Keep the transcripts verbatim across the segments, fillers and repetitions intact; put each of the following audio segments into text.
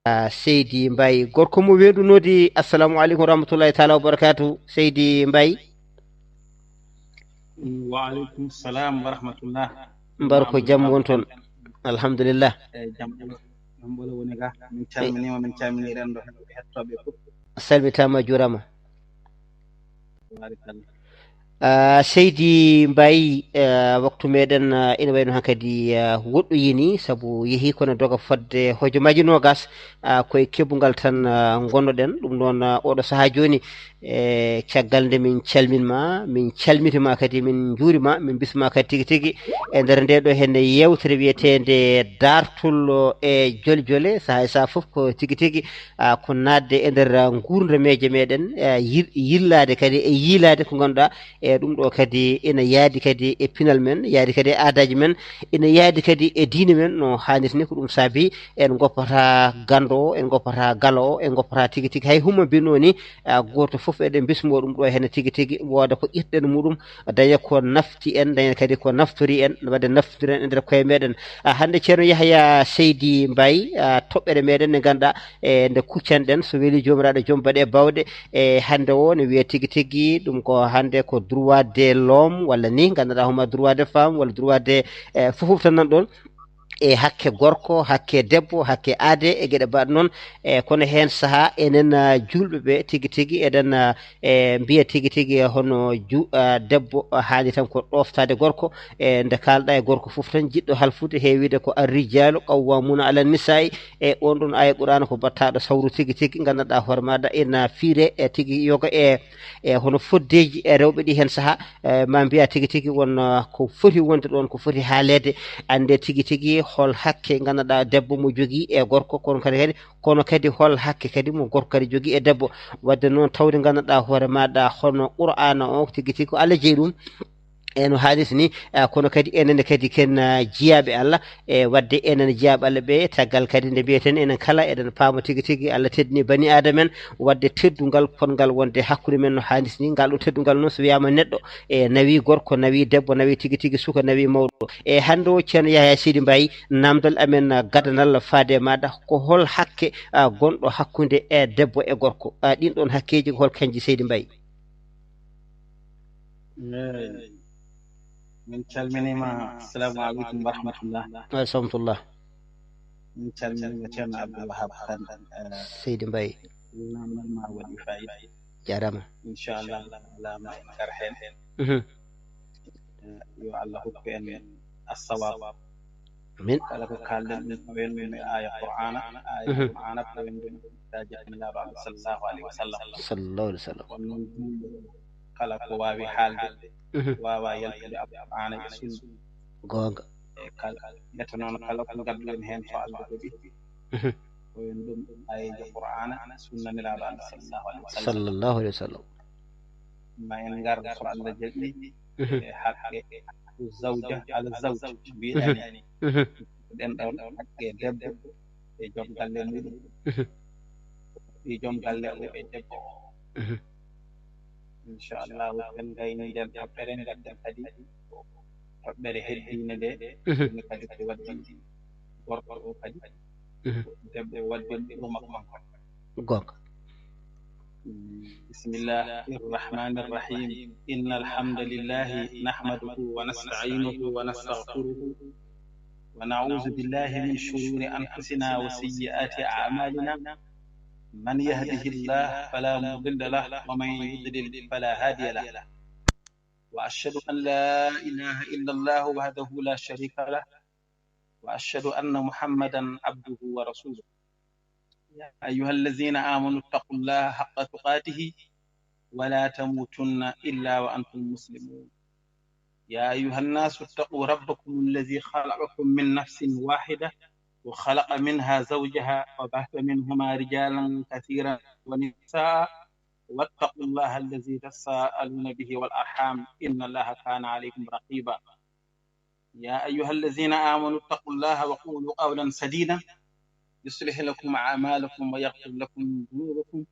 Ah, Seydi Mbaye, gorko mo weendu noodi. Assalamu aleykum wa rahmatullahi taala wa barakaatu, Seydi Mbaye. Wa aleykum salam wa rahmatullah. Mbar ko jam won toon. Alhamdulillah. Eyi, jam ɓolo, jam ɓolo woni ga. Min calminiima, min calminii renndo hettooɓe fof. Salmitaama, juuraama. Baarikalla. Ah, Seydi Mbaye, ah, waktu meɗen, ah, ina wayno hankadi, ah, woɗɗoyini, sabu yehi kono doga fodde hojomaaji noogas, ah, koye keɓungal tan, ah, ngonnoɗen. Ɗum noon, ah, oɗo sahaa jooni, e caggal nde min calminma, min calmitima kadi, min njuurima, min bisma kadi tigi tigi e nder nde ɗo henne yewtere wiyeteende Daartol e Jole Jole. Sahaa e sahaa fof ko tigi tigi, ah, ko naatde e nder, ah, nguurdameeje meɗen, ah, yir-, yillaade kadi e yiilaade ko ngannduɗaa e ɗum ɗo kadi ina yaadi kadi e pinal men, yaadi kadi e aadaaji men, ina yaadi kadi e diine men no haanirta ni. Ko ɗum saabi en goppata ganndo o, en goppata galo o, en goppata tigi tigi hay huma bino ni, ah, gooto fof eɗen bismo ɗum ɗo henne tigi tigi, wooda ko ƴettuɗen muɗum, daña ko nafti en, daña kadi ko naftori en, wadde naftiren e nder koye meɗen. Ah, hannde Ceerno Yahya Seydi Mbaye, ah, toɓɓere meɗen nde ngannduɗaa, e nde kuccanɗen, so weli Joomiraaɗo joom baɗe bawɗe, e hannde o ne wiya tigi tigi ɗum ko hannde ko droit de l'homme, walla ni ngannduɗaa homa droit de femme, walla droit de, e, fof fof tan nan ɗon. E hakke gorko, hakke debbo, hakke aade, e geɗe mbaɗ noon. E kono heen sahaa enen, ah, juulɓe ɓe tigi tigi eɗen, ah, e mbiya tigi tigi hono ju-, ah, debbo, ah, haani tan ko ɗoftaade gorko. E nde kaalɗa e gorko fof tan jiɗɗo halfude, heewide ko ar-rijaalu qawwaamuuna ala nisaa'i. E on ɗon aaya Qur'aana ko battaaɗo sawru tigi tigi, ngannduɗaa hoore maaɗa ina fiire e tigi yoga e, e hono foddeeji e rewɓe ɗi heen sahaa. E, ma mbiya tigi tigi won, ah, ko foti wonde ɗoon, ko foti haaleede. Annde tigi tigi hol hakke ngannduɗaa debbo mo jogii e gorko, kono kadi, kadi, kono kadi hol hakke kadi mo gorko kadi jogii e debbo. Wadde noon tawde ngannduɗaa hoore maaɗa hono Qur'aana o tigi tigi ko Allah jeyi ɗum. E no haanirta ni, ah, kono kadi enen kadi ken, ah, jiyaaɓe Allah, e wadde enen jiyaaɓe Allah ɓe, tagal kadi nde mbiyeten enen kala eɗen paama tigi tigi Allah teddini bani Aadama en, wadde teddungal potngal wonde hakkunde men no haanirta ni. Ngal ɗo teddungal noon so wiyaama neɗɗo, e nawi gorko, nawi debbo, nawi tigi tigi suka, nawi mawɗo. E hannde o Ceerno Yahya Seydi Mbaye, namdal amen, ah, gadanal faade e maaɗa, ko hol hakke, ah, gonɗo hakkunde e debbo e gorko? Ah, ɗin ɗon hakkeeji ko hol kanji Seydi Mbaye? Eey. Min calminiima. Assalamu aleykum wa rahmatullah. Wa rahmatullah. Min calminiima Ceerno Abdoul Wahab Kane, eh, Seydi Mbaye. Namdal ma waɗi fayida. Jaaraama. Inchallah, alama en ngar heen. Mhm. Eh, yo Allah hokku en assawab. Amin. Kala ko kaalɗen ɗum, ko wayno e aya Qur'ana, aya Mhm. Qur'ana ko wayno ɗum, hadiisaji Nulaaɗo Allah sallallahu alayhi wa sallam. Sallallahu alayhi wa sallam. Kono noon, juulɗo kala ko waawi haalde, Mhm. waawa yaltude Alqur'aana e Sunna. Goonga. E kala, mbete noon kala ko ngadduɗen heen so Allah jaɓi, Mhm. ko wayno ɗum aayeeje Qur'aana, Sunna Nelaaɗo Allah sallallahu alayhi wa sallam. Sallallahu alayhi wa sallam. Ma en ngar so Allah jaɓi, Mhm. e haqqe zawja ala zawj, mbiɗa ni. Mhm. Mhm. Ɗen ɗon haqqe debbo e joom galle muɗum. Mhm. E joom galle o e debbo o. Mhm. Inchallahu, en gayni nden toɓɓere, ngadden kadi toɓɓere heddiinde nde. Mhm. Ɗum kadi ko waddi gorko o kadi. Mhm. Debbo o waddi ɗum makko kanko. Goonga. بسم الله الرحمن الرحيم. إن الحمد لله نحمده ونستعينه ونستغفره ونعوذ بالله من شرور أنفسنا وسيئات أعمالنا. من يهده الله فلا مضل له ومن يضلل فلا هادي له. وأشهد أن لا إله إلا الله وحده لا شريك له. وأشهد أن محمدا عبده ورسوله. يا أيها الذين آمنوا اتقوا الله حق تقاته ولا تموتن إلا وأنتم مسلمون. يا أيها الناس اتقوا ربكم الذي خلقكم من نفس واحدة وخلق منها زوجها وبث منهما رجالا كثيرا ونساء واتقوا الله الذي تساءلون به والأرحام إن الله كان عليكم رقيبا. يا أيها الذين آمنوا اتقوا الله وقولوا قولا سديدا يصلح لكم أعمالكم ويغفر لكم ذنوبكم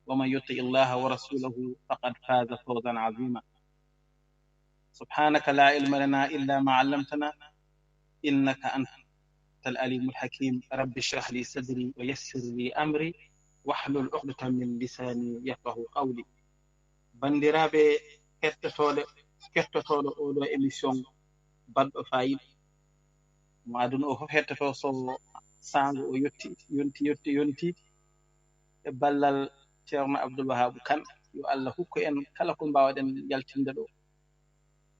ومن يطع الله ورسوله فقد فاز فوزا عظيما. سبحانك لا علم لنا إلا ما علمتنا إنك أنت العليم الحكيم. رب اشرح لي صدري ويسر لي أمري واحلل عقدة من لساني يفقهوا قولي. Banndiraaɓe hettotooɓe, kettotooɗo oo ɗoo émission baɗɗo faayiida, mo aduna oo fof hettotoo so saango o yotti, yonti, yotti, yonti, e ballal Ceerno Abdul Wahaabu Kan, yo Allah hokku en kala ko mbaawɗen yaltinde ɗoo,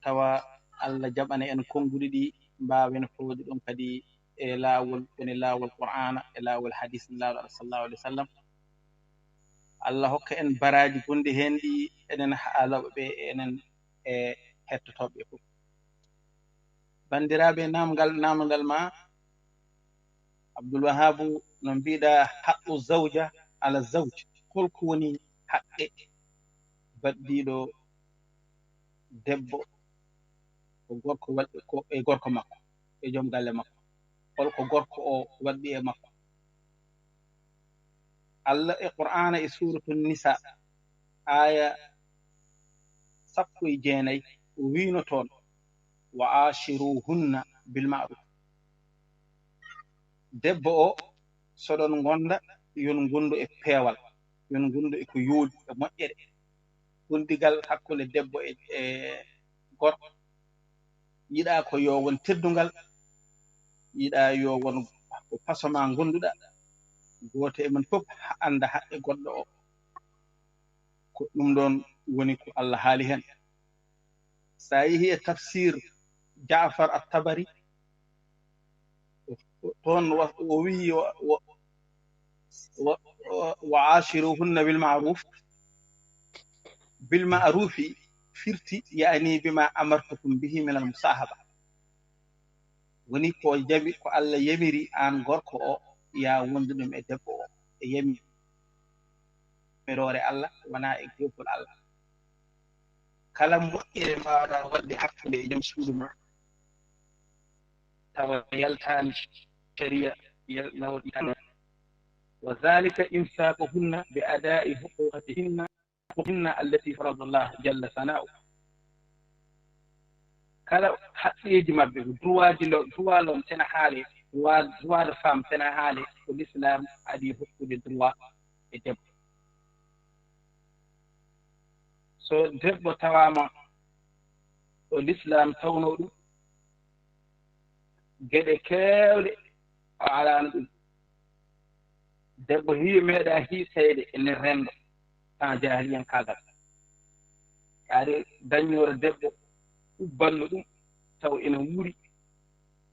tawa Allah jaɓana en konnguɗi ɗi, mbaawen fooɗde ɗum kadi e laawol, woni laawol Qur'aana, e laawol hadiis Nelaaɗo Allah sallallahu alaihi wasallam. Allah hokka en baraaji gonɗi heen ɗi, enen haalooɓe ɓe, enen e hettotooɓe ɓe fof. Banndiraaɓe, naamngal, naamngal ma, Abdul Wahaabu, no mbiɗa, haqqu zawja ala zawj, holko woni haqqe baɗɗiiɗo debbo ko gorko waɗi, ko e gorko makko, e joom galle makko? Holko gorko o waɗi e makko? Allah e Qur'aana, e Suuratu Nisa, aaya sappo e jeenayi, o wiino toon, "Wa ashiruhunna bil ma'ruf." Debbo o, soɗon ngonda, yon ngondu e peewal, yon ngondu e ko yooɗi, e moƴƴere. Gondigal hakkunde debbo e, e gorko, yiɗaa ko yo won teddungal, yiɗaa yo won ko pasoma ngonduɗa, gooto e men fof annda haqqe goɗɗo o. Ko ɗum ɗoon woni ko Allah haali heen. So a yehi e tafsir Jaafar At-Tabari, toon wa-, o wiyi, wa-, wa-, wa-, wa-, "Wa ashiruhunna bil ma'ruf." Bil ma'rufi firti, yani, "Bima amartukum bihi min al musahaba." Woni ko jabi, ko Allah yamiri aan gorko o, ya wondu ɗum e debbo o, e yamiroore Allah, wona e goopol Allah. Kala moƴƴere mbaawa-ɗaa waɗde hakkunde e joom suudu ma, tawa yaltaani sharia, yal-, nawɗi tan. "Wa dhalika imsakuhunna bi ada'i huquqatihinna, huquqatihinna allati faradallah jalla sana'u." Kala haqqeeji maɓɓe, droitji lo-, droit l'homme, sena haale, droit, droit de femme, sena haale, ko l'islam adii hokkude droit e debbo. So debbo tawaama o l'islam tawnoo ɗum, geɗe keewɗe o alaano ɗum. Debbo hii meeɗa hiisayde e nder renndo, tan jaahiliyankaagal. Yaade dañnoore debbo ubbanno ɗum, taw ina wuuri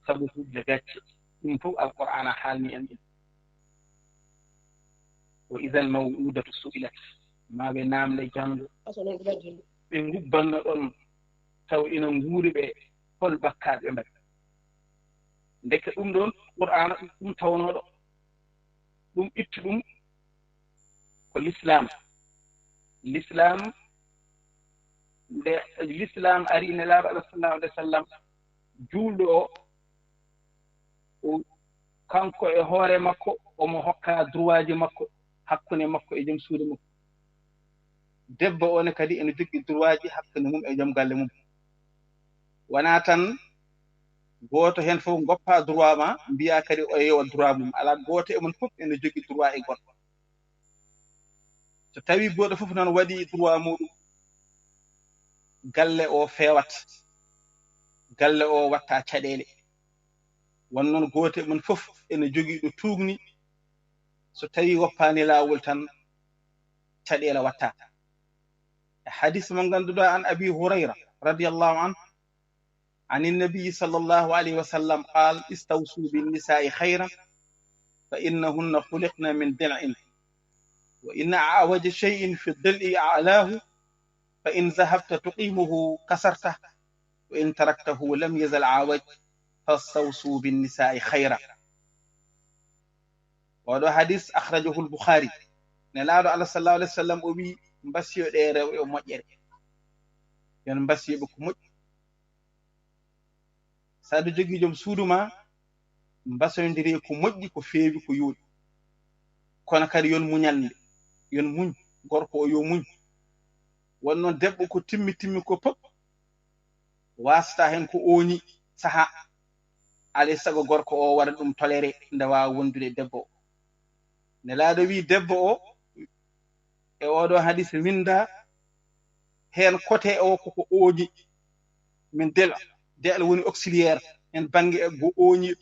sabu hujja gacce. Ɗum fof Alqur'aana haalni en ɗum. "Wa idhal maw'udatu su'ilat." Ma ɓe naamne janngo. Ɓe ngubbanno ɗon taw ina nguuri ɓe, hol bakkaat ɓe mbaɗi? Ndeke ɗum ɗon Qur'aana ɗum tawnooɗo, ɗum ittu ɗum ko l'islam. L'islam, nde l'islam ari, Nelaaɗo Allah sallallahu alaihi wasallam, juulɗo o, o, kanko e hoore makko, omo hokka droitji makko hakkunde makko e joom suudu makko. Debbo o ne kadi ene jogii droitji hakkunde mum e joom galle mum. Wona tan gooto heen fof ngoppa droit ma, mbiya kadi o yewa droit mum. Alaa, gooto e mon fof ene jogii droit e goɗɗo. So tawi gooto fof noon waɗi droit muɗum, galle o feewat, galle o watta caɗeele. Won noon gooto e mon fof ene jogii ɗo tuugni, so tawi woppaani laawol tan, caɗeele watta. E hadis mo ngannduɗaa, an Abi Hurayra radiyallahu anhu, عن النبي صلى الله عليه وسلم قال: "استوصوا بالنساء خيرا، فإنهن خلقن من ضلع، وإن أعوج شيء في الضلع أعلاه، فإن ذهبت تقيمه كسرته، وإن تركته لم يزل أعوج، فاستوصوا بالنساء خيرا." Oɗo hadis akhrajahu al-Bukhari. Nelaaɗo Allah sallallahu alaihi wasallam o wi, "Mbasiyo ɗe rewɓe o moƴƴere. Yon mbasiyo ɓe ko moƴƴi." Saɗa jogii joom suudu ma, mbasoyondiri ko moƴƴi, ko feewi, ko yooɗi. Kono kadi yon muñal nde, yon muñ, gorko o yo muñ. Won noon debbo ko timmi timmi ko pop, wasata heen ko ooni saha. Alay sago gorko o waɗa ɗum toléré, nde waawa wondude e debbo o. Nelaaɗo wi debbo o, e oɗo hadis winda heen kote o koko ooñi. Min del, del woni auxiliaire, en bannge go ooñi.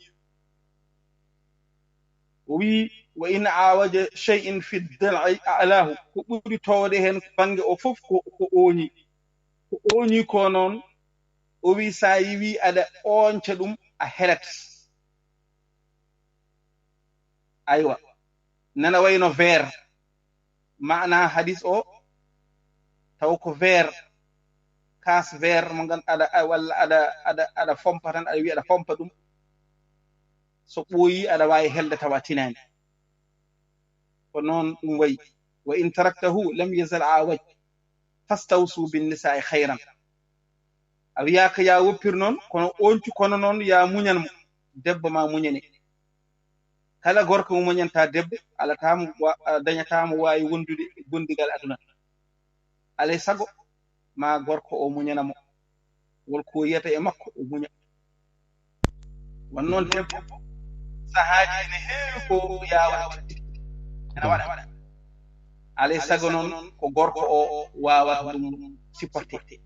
O wi, "Wa in awaja shay'in fi dil'i a'lahu." Ko ɓuri toowde heen bannge o fof ko, ko ooñi. Ko ooñi ko noon, o wi, "Sa yiwi aɗa ooñca ɗum, a helat." Aywa. Nana wayno vert. Maana hadis o, taw ko vert, kaas vert mo ngan-, aɗa, a-, walla aɗa, aɗa, aɗa fompa tan, aɗa wi aɗa fompa ɗum. So ɓooyi, aɗa waawi helde tawa tinaani. Ko noon ɗum wayi. "Wa in taraktahu lam yazal awaj, fastawsu bin nisa'i khayran." A wiyaaka ya woppir noon, kono ooñcu, kono noon ya muñan mo. Debbo ma muñane. Kala gorko mo muñanta debbo, alata mo wa-, a, dañata mo waawi wondude e gondigal aduna. Alay sago, ma gorko o muñana mo. Wol ko yiyata e makko, o muña. Won noon debbo, sahaaji ene heewi ko yaawa ene waɗa. Alay sago noon, ko gorko o waawata ɗum supporté.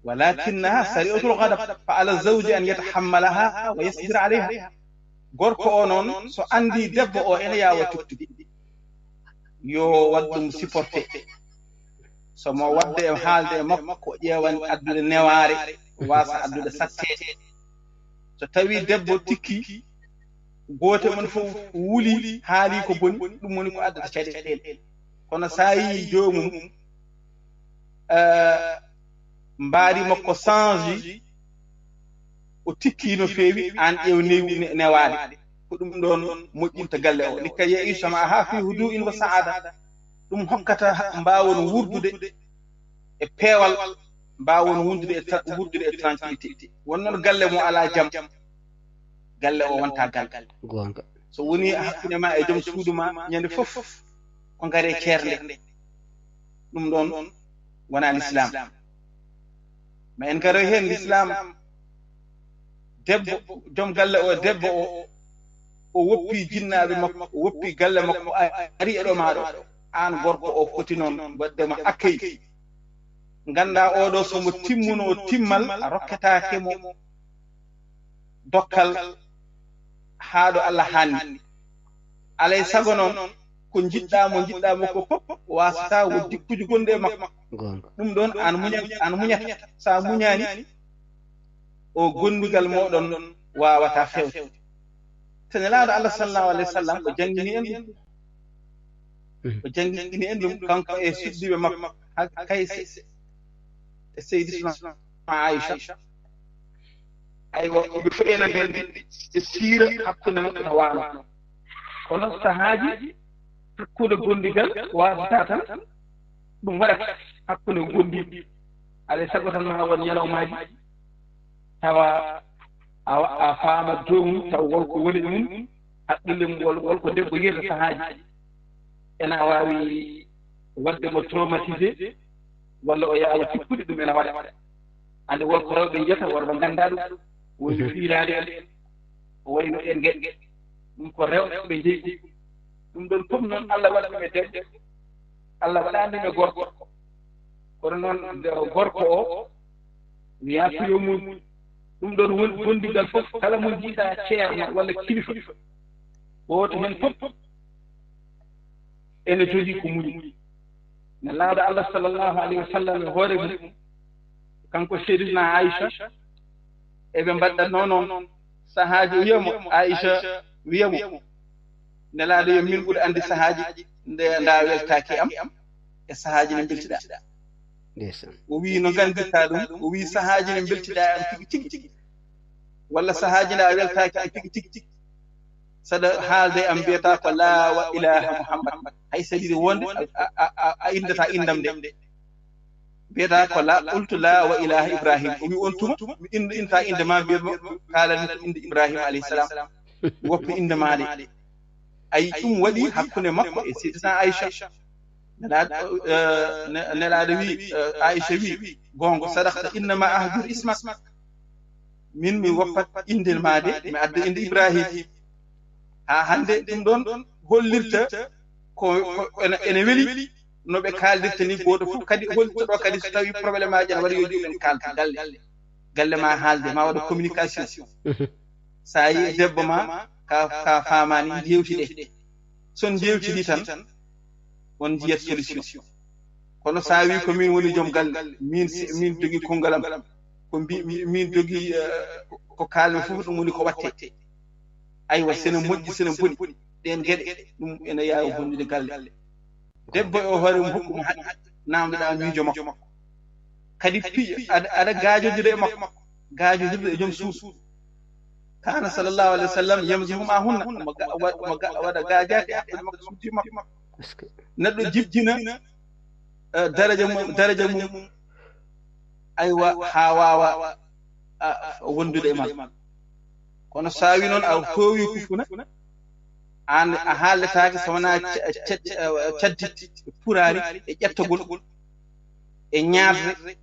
Walakinnaha sari'atul ghadab, fa ala zawji an yatahammalaha wa yasbir alayha. Gorko o noon, so anndi debbo o ene yaawa tuttude, yo waɗ ɗum supporté. So mo waɗde e haalde e makko, o ƴeewan addude newaare, waasa addude satteede. So tawi debbo tikki, gooto mon fof wuli, haali ko boni, ɗum woni ko addata caɗeele. Kono sa yii joomum, eh, mbaadi makko change, o tikki no feewi, aan ƴeew newi-, ne-, newaade. Ko ɗum ɗoon moƴƴinta galle o. Likka yeeyi sama ha fi hudu'in wa sa'ada. Ɗum hokkata ha-, mbaawon wurdude e peewal, mbaawon wurdude e tra-, wurdude e tranquillité. Won noon galle mo alaa jam, galle o wonta galle. Goonga. So woni hakkunde ma e joom suudu ma, ñande fof ko ngare ceernde. Ɗum ɗoon wonaa lislaam. Ma en ngaroy heen lislaam. Debbo, joom galle o, debbo o, o woppi jinnaaɓe makko, o woppi galle makko, o ari e ɗo maa ɗo. Aan gorko o foti noon waɗde ma accueil. Nganndaa oɗo so mo timmuno timmal, a rokketaake mo dokkal haa ɗo Allah haanni. Alay sago noon, ko njiɗɗaa mo, njiɗɗaa mo ko fof, waasata wo jikkuuji gonɗi e makko. Goonga. Ɗum ɗoon, aan muñan-, aan muñata. So a muñaani, o gondigal mooɗon waawata feewde. Te Nelaaɗo Allah sallallahu alayhi wa sallam, o janngini en ɗum. Mhm. O janngini en ɗum, kanko e suddiiɓe makko, haa Kayse e Seydi Suna Aisha. Aywa, ɓe fof ena nganndi e siira hakkunde maɓɓe no waano. Kono sahaaji, hakkunde gondigal waasata tan, ɗum waɗata hakkunde gondiɗi. Alay sago tan ma won ñalawmaaji, tawa a, a faama joomum, taw won ko woni e mum, haqqille mum, wol, wol ko debbo yiyata sahaaji. Ena waawi waɗde mo traumatisé, walla o yaawa tikkude ɗum ena waɗa. Ande won ko rewɓe njiyata, worɓe nganndaa ɗum. Woni fiiraade en, o wayno en geɗe. Ɗum ko rewɓe njeyi. Ɗum ɗoon fof noon, Allah waɗi ɗum e debbo. Allah waɗaani ɗum e gorko. Kono noon, nde o gorko o, wiyaa ko yo muñ. Ɗum ɗoon woni gondigal fof, kala mo njiiɗaa ceerno walla kilifa, gooto heen fof ene jogii ko muñi. Nelaaɗo Allah sallallahu alayhi wa sallam e hoore mum, kanko Seydina Aisha, eɓe mbaɗɗatnoo noon. Sahaaji wiya mo, Aisha wiya mo, Nelaaɗo, yo min ɓuri anndi sahaaji nde nda weltaaki am e sahaaji ne mbeltiɗaa. Ndeysaan. O wii, "No nganndirtaa ɗum?" O wii, "Sahaaji ne mbeltiɗaa am tigi tigi, walla sahaaji nda weltaaki am tigi tigi. Saɗa haalde am mbiyata ko la wa ilaha Muhammad. Hay saɗa yiɗi wonde a, a, a, a inndata inndam nde. Mbiyata ko la, qultu la wa ilaha Ibrahim." O wii, "On tuma mi innd-, innta innde ma, mbiya mo kaalani ko innde Ibrahim alayhi salam. Mi woppa innde ma nde." Ay, ɗum waɗi hakkunde makko e Seydina Aisha. Nelaaɗo, eh, ne-, Nelaaɗo wi, eh, Aisha wi, "Goonga, sadaqta, innama ahjur ismak." Min mi woppat innde maa de, mi adda innde Ibrahim. Haa hannde ɗum ɗoon hollirta ko, ko ene, ene weli no ɓe kaaldirta ni, gooto fof kadi hollirta ɗo kadi so tawi probléme aji ene waɗi yo jooɗen kaalde galle. Galle ma haalde, ma waɗa communication. Mhm. So a yi debbo ma, ka, ka faamaani, njeewti ɗe. So on njeewtidi tan, on njiyat solution. Kono so a wi ko min woni joom galle, min si, min jogi konngol am, ko mbi, mi, min jogi, eh, ko, ko kaalmi fof ɗum woni ko watte. Aywa, sene moƴƴi, sene boni, ɗeen geɗe, ɗum ene yaawi bonnude galle. Debbo e o hoore mum hokku mo haqqe, naamndoɗaa miijo makko. Kadi pi-, aɗa, aɗa gaajodirde e makko, gaajodirde e joom suudu. Kaana sallallahu alayhi wa sallam yamzuhu ma hunna, omo ga-, wa-, omo ga-, waɗa gaajaade e hakkunde makko, suudu makko. Est-ce que neɗɗo jibjina, eh, daraja mum, daraja mum, aywa, haa waawa, a, a, wondude e maa. Kono so a wi noon a toowi kufuna, aan a haaldetaake so wonaa ca-, ca-, ca-, caddi e puraari e ƴettagol e ñaarde,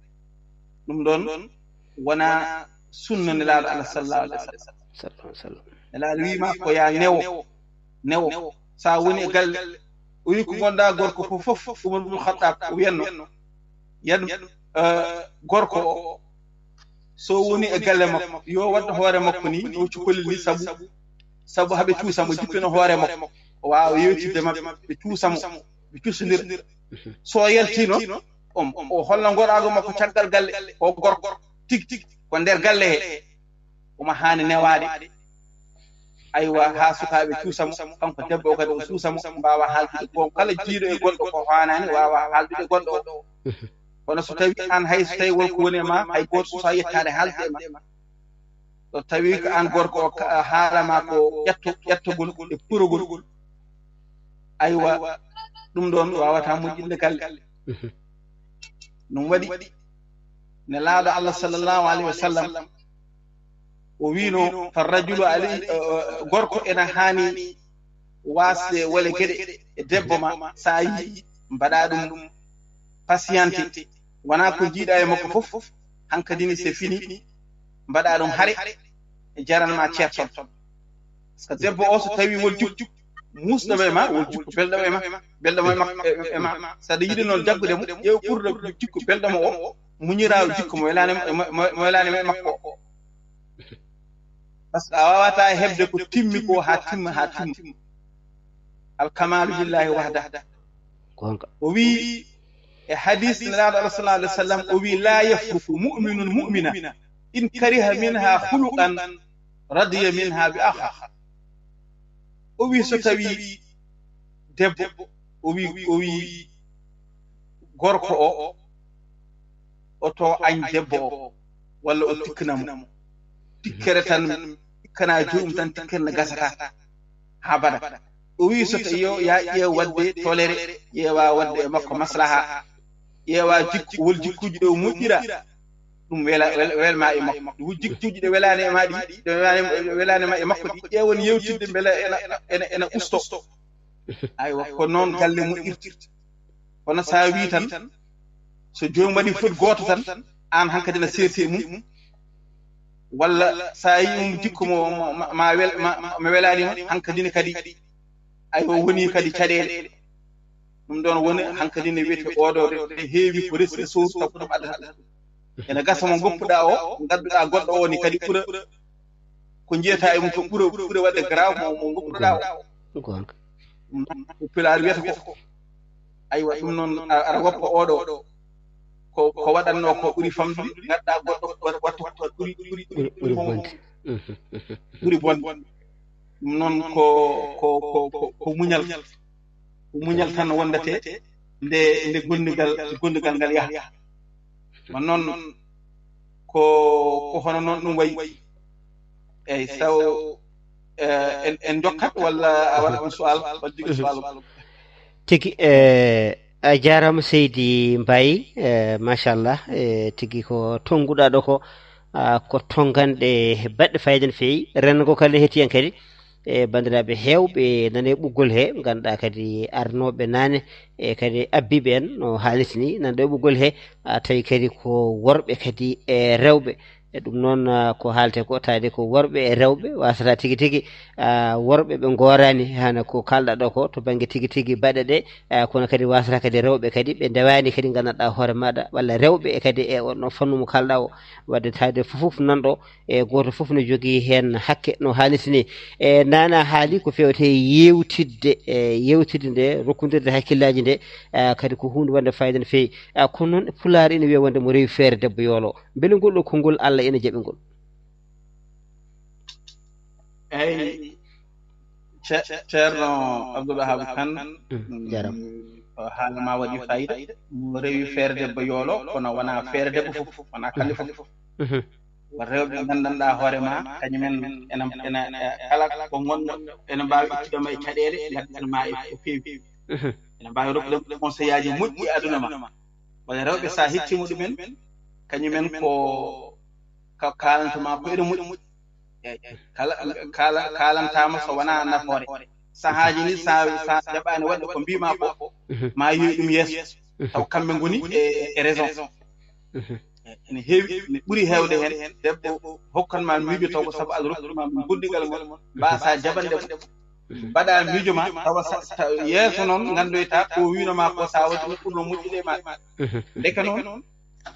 ɗum ɗoon wonaa sunna Nelaaɗo Allah sallallahu alaihi wasallam. Sallallahu alaihi wasallam. Nelaaɗo wiima ko yaa newo, newo. So a woni e galle, o wi ko ngonɗaa gorko fof, fof, Umar ibn Khattab o wiyanno, yan, eh, gorko o, so woni e galle makko, yo waɗ hoore makko ni, no cukkolel ni, sabu, sabu haɓe cuusa mo, jippina hoore makko. O waawa yewtidde maɓɓe, ɓe cuusa mo, ɓe cuusondira. So yaltino, on, o holla ngoraago makko caggal galle, o gorko, tigi, tigi, ko nder galle he. Omo haani newaade. Aywa, haa sukaaɓe cuusa mo, kanko debbo o kadi o suusa mo, mbaawa haaldude. Bon, kala jiiɗo e goɗɗo ko haanaani, waawa haaldude goɗɗo o. Kono so tawi aan, hay so tawi won ko woni e ma, hay gooto suusa yettaade haaldude e ma. So tawi ko aan gorko o ka-, haala ma ko ƴetto-, ƴettogol e purogol. Aywa, ɗum ɗoon waawata moƴƴinde galle. Ɗum waɗi Nelaaɗo Allah sallallahu alaihi wasallam, o wiino, "Farrajulu alayhi," eh, eh, gorko ena haani waasde wole geɗe e debbo ma, so a yii, mbaɗa ɗum patienté. Wonaa ko njiiɗa e makko fof, hankadi ni c'est fini, mbaɗa ɗum hare, e jaran ma ceertol. Par ce que debbo o so tawi wol jikku muusɗo e ma, wol jikku belɗo e ma, belɗo e ma, e, e ma. So aɗa yiɗi noon jaggude mo, ƴeew ɓurɗo jikku belɗo mo o, muñira jikku mo welaani, mo, mo, mo welaani e makko o. Par ce que a waawata heɓde ko timmi ko haa timma, haa timma. Al kamalu lillahi wahda. Gonga. O wi e hadis Nelaaɗo Allah sallallahu alaihi wasallam, o wi, "La yafruqu mu'minun mu'mina in kariha minha khuluqan radiya minha bi akhar." O wi so tawi debbo, o wi, o wi gorko o, o to añ debbo o, walla o tikkana mo. Tikkere tan, tikkana joomum tan, tikkere ne gasata haa bada. O wi so tawi yo, ya ƴeew waɗde toléré, ƴeewa waɗde e makko maslaha, ƴeewa jikku, wol jikkuuji ɗe o moƴƴira, ɗum wela, wel-, welma e makko. Wol jikkuuji ɗe welaani e ma ɗi, ɗe welaani, welaani ma e makko ɗi, ƴeewon yewtidde mbele ena, ena, ena usto. Aywa, ko noon galle moƴƴirta. Kono so a wi tan, so joomum waɗi fot gooto tan, aan hankadi na seerti e mum. Walla so a yii mum jikku mo, mo, ma, ma wel-, ma, ma welaani ma, hankadi ne kadi, aywa, woni kadi caɗeele. Ɗum ɗoon woni hankadi ne wiyetee oɗo, ɗe heewi ko ressource, taw ko ɗum addata ɗum. Ene gasa mo ngoppuɗaa o, ngadduɗaa goɗɗo o ni kadi ɓura, ko njiyata e mum ko ɓura, ɓura waɗde garaaw mo, mo ngoppuɗaa o. Gonga. Ɗum noon ko Pulaar wiyata ko. Aywa, ɗum noon a-, aɗa woppa oɗo. Ko, ko waɗatnoo ko ɓuri famɗude, ngadduɗaa goɗɗo wat-, watta ko ɓuri, ɓuri, ɓuri, ɓuri, ɓuri bonde. Ɓuri bonde. Ɗum noon ko, ko, ko, ko, ko muñal. Ko muñal tan wondete nde, nde gondigal, gondigal ngal yaha. Kono noon ko, ko hono noon ɗum wayi. Eyi, saw, eh, en, en jokkat walla a waɗa on su'al, walla jogi su'al? Tigi, eh, a jaaraama seydi Mbaye, eh, machallah, eh, tigi ko tonnguɗaa ɗo ko, ah, ko tonnganɗe baɗɗe fayida no feewi. Renndo ngo kala ne hetti en kadi. E banndiraaɓe heewɓe nana e ɓoggol he, ngannduɗaa kadi arnooɓe naane, e kadi abbiiɓe en no haalirta ni, nana ɗo e ɓoggol he, a tawi kadi ko worɓe kadi e rewɓe. E ɗum noon, ah, ko haalte ko, taade ko worɓe e rewɓe, wasata tigi tigi, ah, worɓe ɓe ngooraani hana ko kaalɗa ɗo ko, to bannge tigi tigi baɗe ɗe, ah, kono kadi wasata kadi rewɓe kadi ɓe ndewaani kadi nganndanɗaa hoore maaɗa, walla rewɓe e kadi e on ɗon fannu mo kaalɗa o, wadde taade fof fof nan ɗo, e gooto fof no jogii heen hakke no haaliti ni. E nana haali ko fewte yewtidde, e yewtidde nde, rokkondirde hakkillaaji nde, ah, kadi ko huunde wonde fayida no feewi. Ah, kono noon pulaar ina wiya wonde mo rewi feere debbo yoolo. Mbele ngol ɗo konngol Allah ina jaɓi ngol? Eyyi, Ce-, Ceerno Abdoul Wahab Kane, mm, jarama. O haala ma waɗi fayida. Mo rewi feere debbo yoolo, kono wona feere debbo fof, wona kala fof. Mhm. Ko rewɓe nganndanɗaa hoore ma, kañumen ena, ena, e kala ko ngonɗo, ena mbaawi ittude ma e caɗeele, ngaddan ma e ko feewi. Mhm. Ena mbaawi rokkude ma conseil aji moƴƴi e aduna ma. Walla rewɓe, so a heccima ɗumen, kañumen ko ka-, kaalanta ma ko ene moƴƴi. Eyyi, kala, kala, kaalantama so wona nafoore. Sahaaji ni sa, sa jaɓani waɗde ko mbima ko, mhm, ma yowi ɗum yeeso. Mhm. Taw kamɓe ngoni e, e raison. Mhm. Ene heewi, ene ɓuri heewde heen, debbo hokkan ma miijo taw ko sabu Allah rokki ma ɗum goɗɗingal ngol, mbasa jaɓande mo. Mhm. Mbaɗa miijo ma, tawa sa, sa, yeeso noon nganndoyta ko wino ma ko sa waɗi ɗum ɓurno moƴƴude e ma. Mhm. Ndeke noon,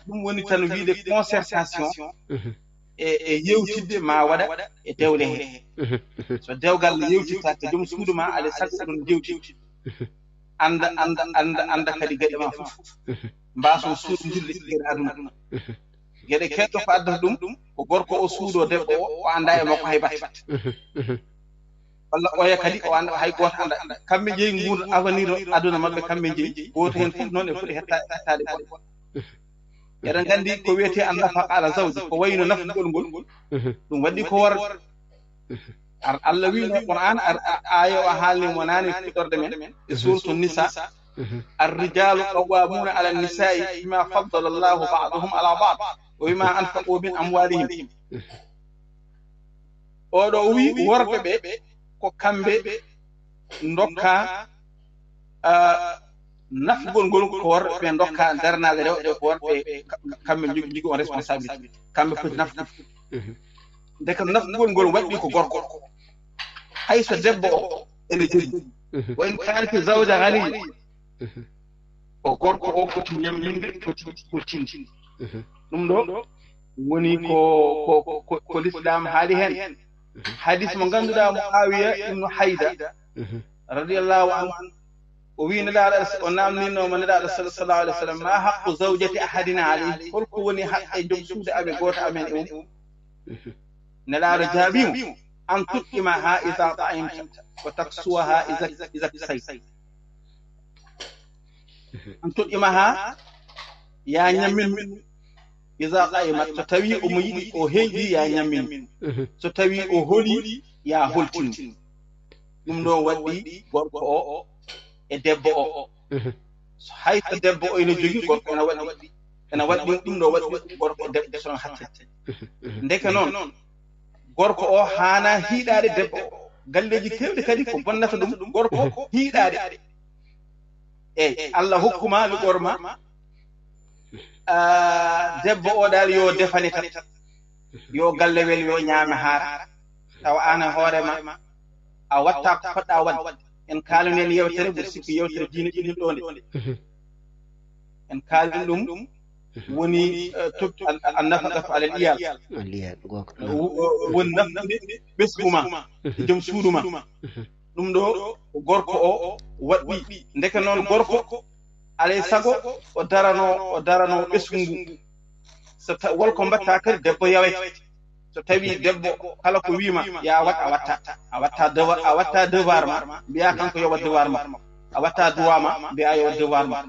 ɗum woni tan wiide concertation, mhm, e, e yewtidde ma waɗa e dewle he. Mhm. Mhm. So dewgal yewtitta e joom suudu ma, alay sago oɗon jewti. Mhm. Annda, annda, annda, annda kadi geɗe ma fof. Mhm. Mbason suuɗondirde e geɗe aduna. Mhm. Geɗe keɗɗo ko addata ɗum, ko gorko o suuɗo debbo o, o annda e makko hay batte. Mhm. Mhm. Walla oya kadi o annda hay gooto annda. Kamɓe jeyi nguurda avenir aduna maɓɓe, kamɓe jeyi. Gooto heen fof noon e foti hetta-, hettaade goɗɗo. Mhm. Eɗen nganndi ko wiyetee an nafaqa ala zawji, ko wayno nafgol ngol. Mhm. Ɗum waɗi ko war. Mhm. Ar Allah wiino Qur'an, ar, a-, aaya o haalni mo naane fuɗɗorde men, e suuratu Nisa. Mhm. Ar-rijaalu qawwaamuuna ala nisaa'i bimaa faddala Allahu ba'dahum ala ba'd, wa bimaa anfaqu min amwaalihim. Mhm. Oɗo o wi worɓe ɓe ko kamɓe ndokka, ah, nafgol ngol ko worɓe ɓe ndokka darnaade rewɓe ko worɓe ka-, kamɓe njogi, njogi on responsabilité. Kamɓe poti nafgude. Mhm. Ndeke nafgol ngol waɗɗi ko gorko. Hay so debbo o ene jogii. Mhm. Wa in kaanati zawja ghaniya. Mhm. Ko gorko o foti ñamminde, foti ɓurtinde. Mhm. Ɗum ɗo woni ko, ko, ko, ko, ko l'islam haali heen. Mhm. Hadis mo ngannduɗaa Muawiya ibnu Hayda, mhm, radiyallahu anhu, o wi Nelaaɗo, o naamninooma Nelaaɗo sal-, sallallahu alayhi wa sallam, "Ma haqqu zawjati ahadina alayhi?" Holko woni haqqe joom suudu amen, gooto amen e mum? Mhm. Nelaaɗo jaabii mo, "An tut'imaha iza ta'imta, wa taksuwaha iza, iza ktawayta." Mhm. "An tut'imaha, ya ñammin, iza ta'imat, so tawi omo yiɗi, o heyɗi, ya ñammin. Mhm. So tawi o holi, ya holtin." Ɗum ɗo waɗɗi gorko o e debbo o. Mhm. So hay so debbo o ene jogii, gorko ene waɗɗi, ene waɗɗi ɗum ɗo waɗɗi gorko e debbo sono hatte. Mhm. Mhm. Ndeke noon, gorko o haana hiiɗaade debbo o. Galleeji keewɗi kadi ko bonnata ɗum, gorko, mhm, hiiɗaade. Eyi, Allah hokkuma, liɓor ma, ah, debbo o daal yo defane tan. Yo galle wel, yo ñaame haara. Tawa aan e hoore ma, a watta ko poɗɗa waɗde. En kaalani en yewtere, mboɗo sikki yewtere diine ɗiɗi ɗo nde. Mhm. En kaalani ɗum, mhm, woni, eh, topp-, an, an nafaqatu alal iyal. Al iyal, goonga. Wo-, wo-, woni nafqude ɓesngu ma, mhm, e joom suudu ma. Mhm. Ɗum ɗo ko gorko o waɗɗi. Ndeke noon gorko, alay sago o darano, o darano ɓesngu ngu. So ta-, wol ko mbatta kadi debbo yawete. So tawi debbo kala ko wiima ya waɗ, a watta. A watta devoir, a watta devoir ma, mbiya kanko yo waɗ devoir ma. A watta droit ma, mbiya yo waɗ devoir ma.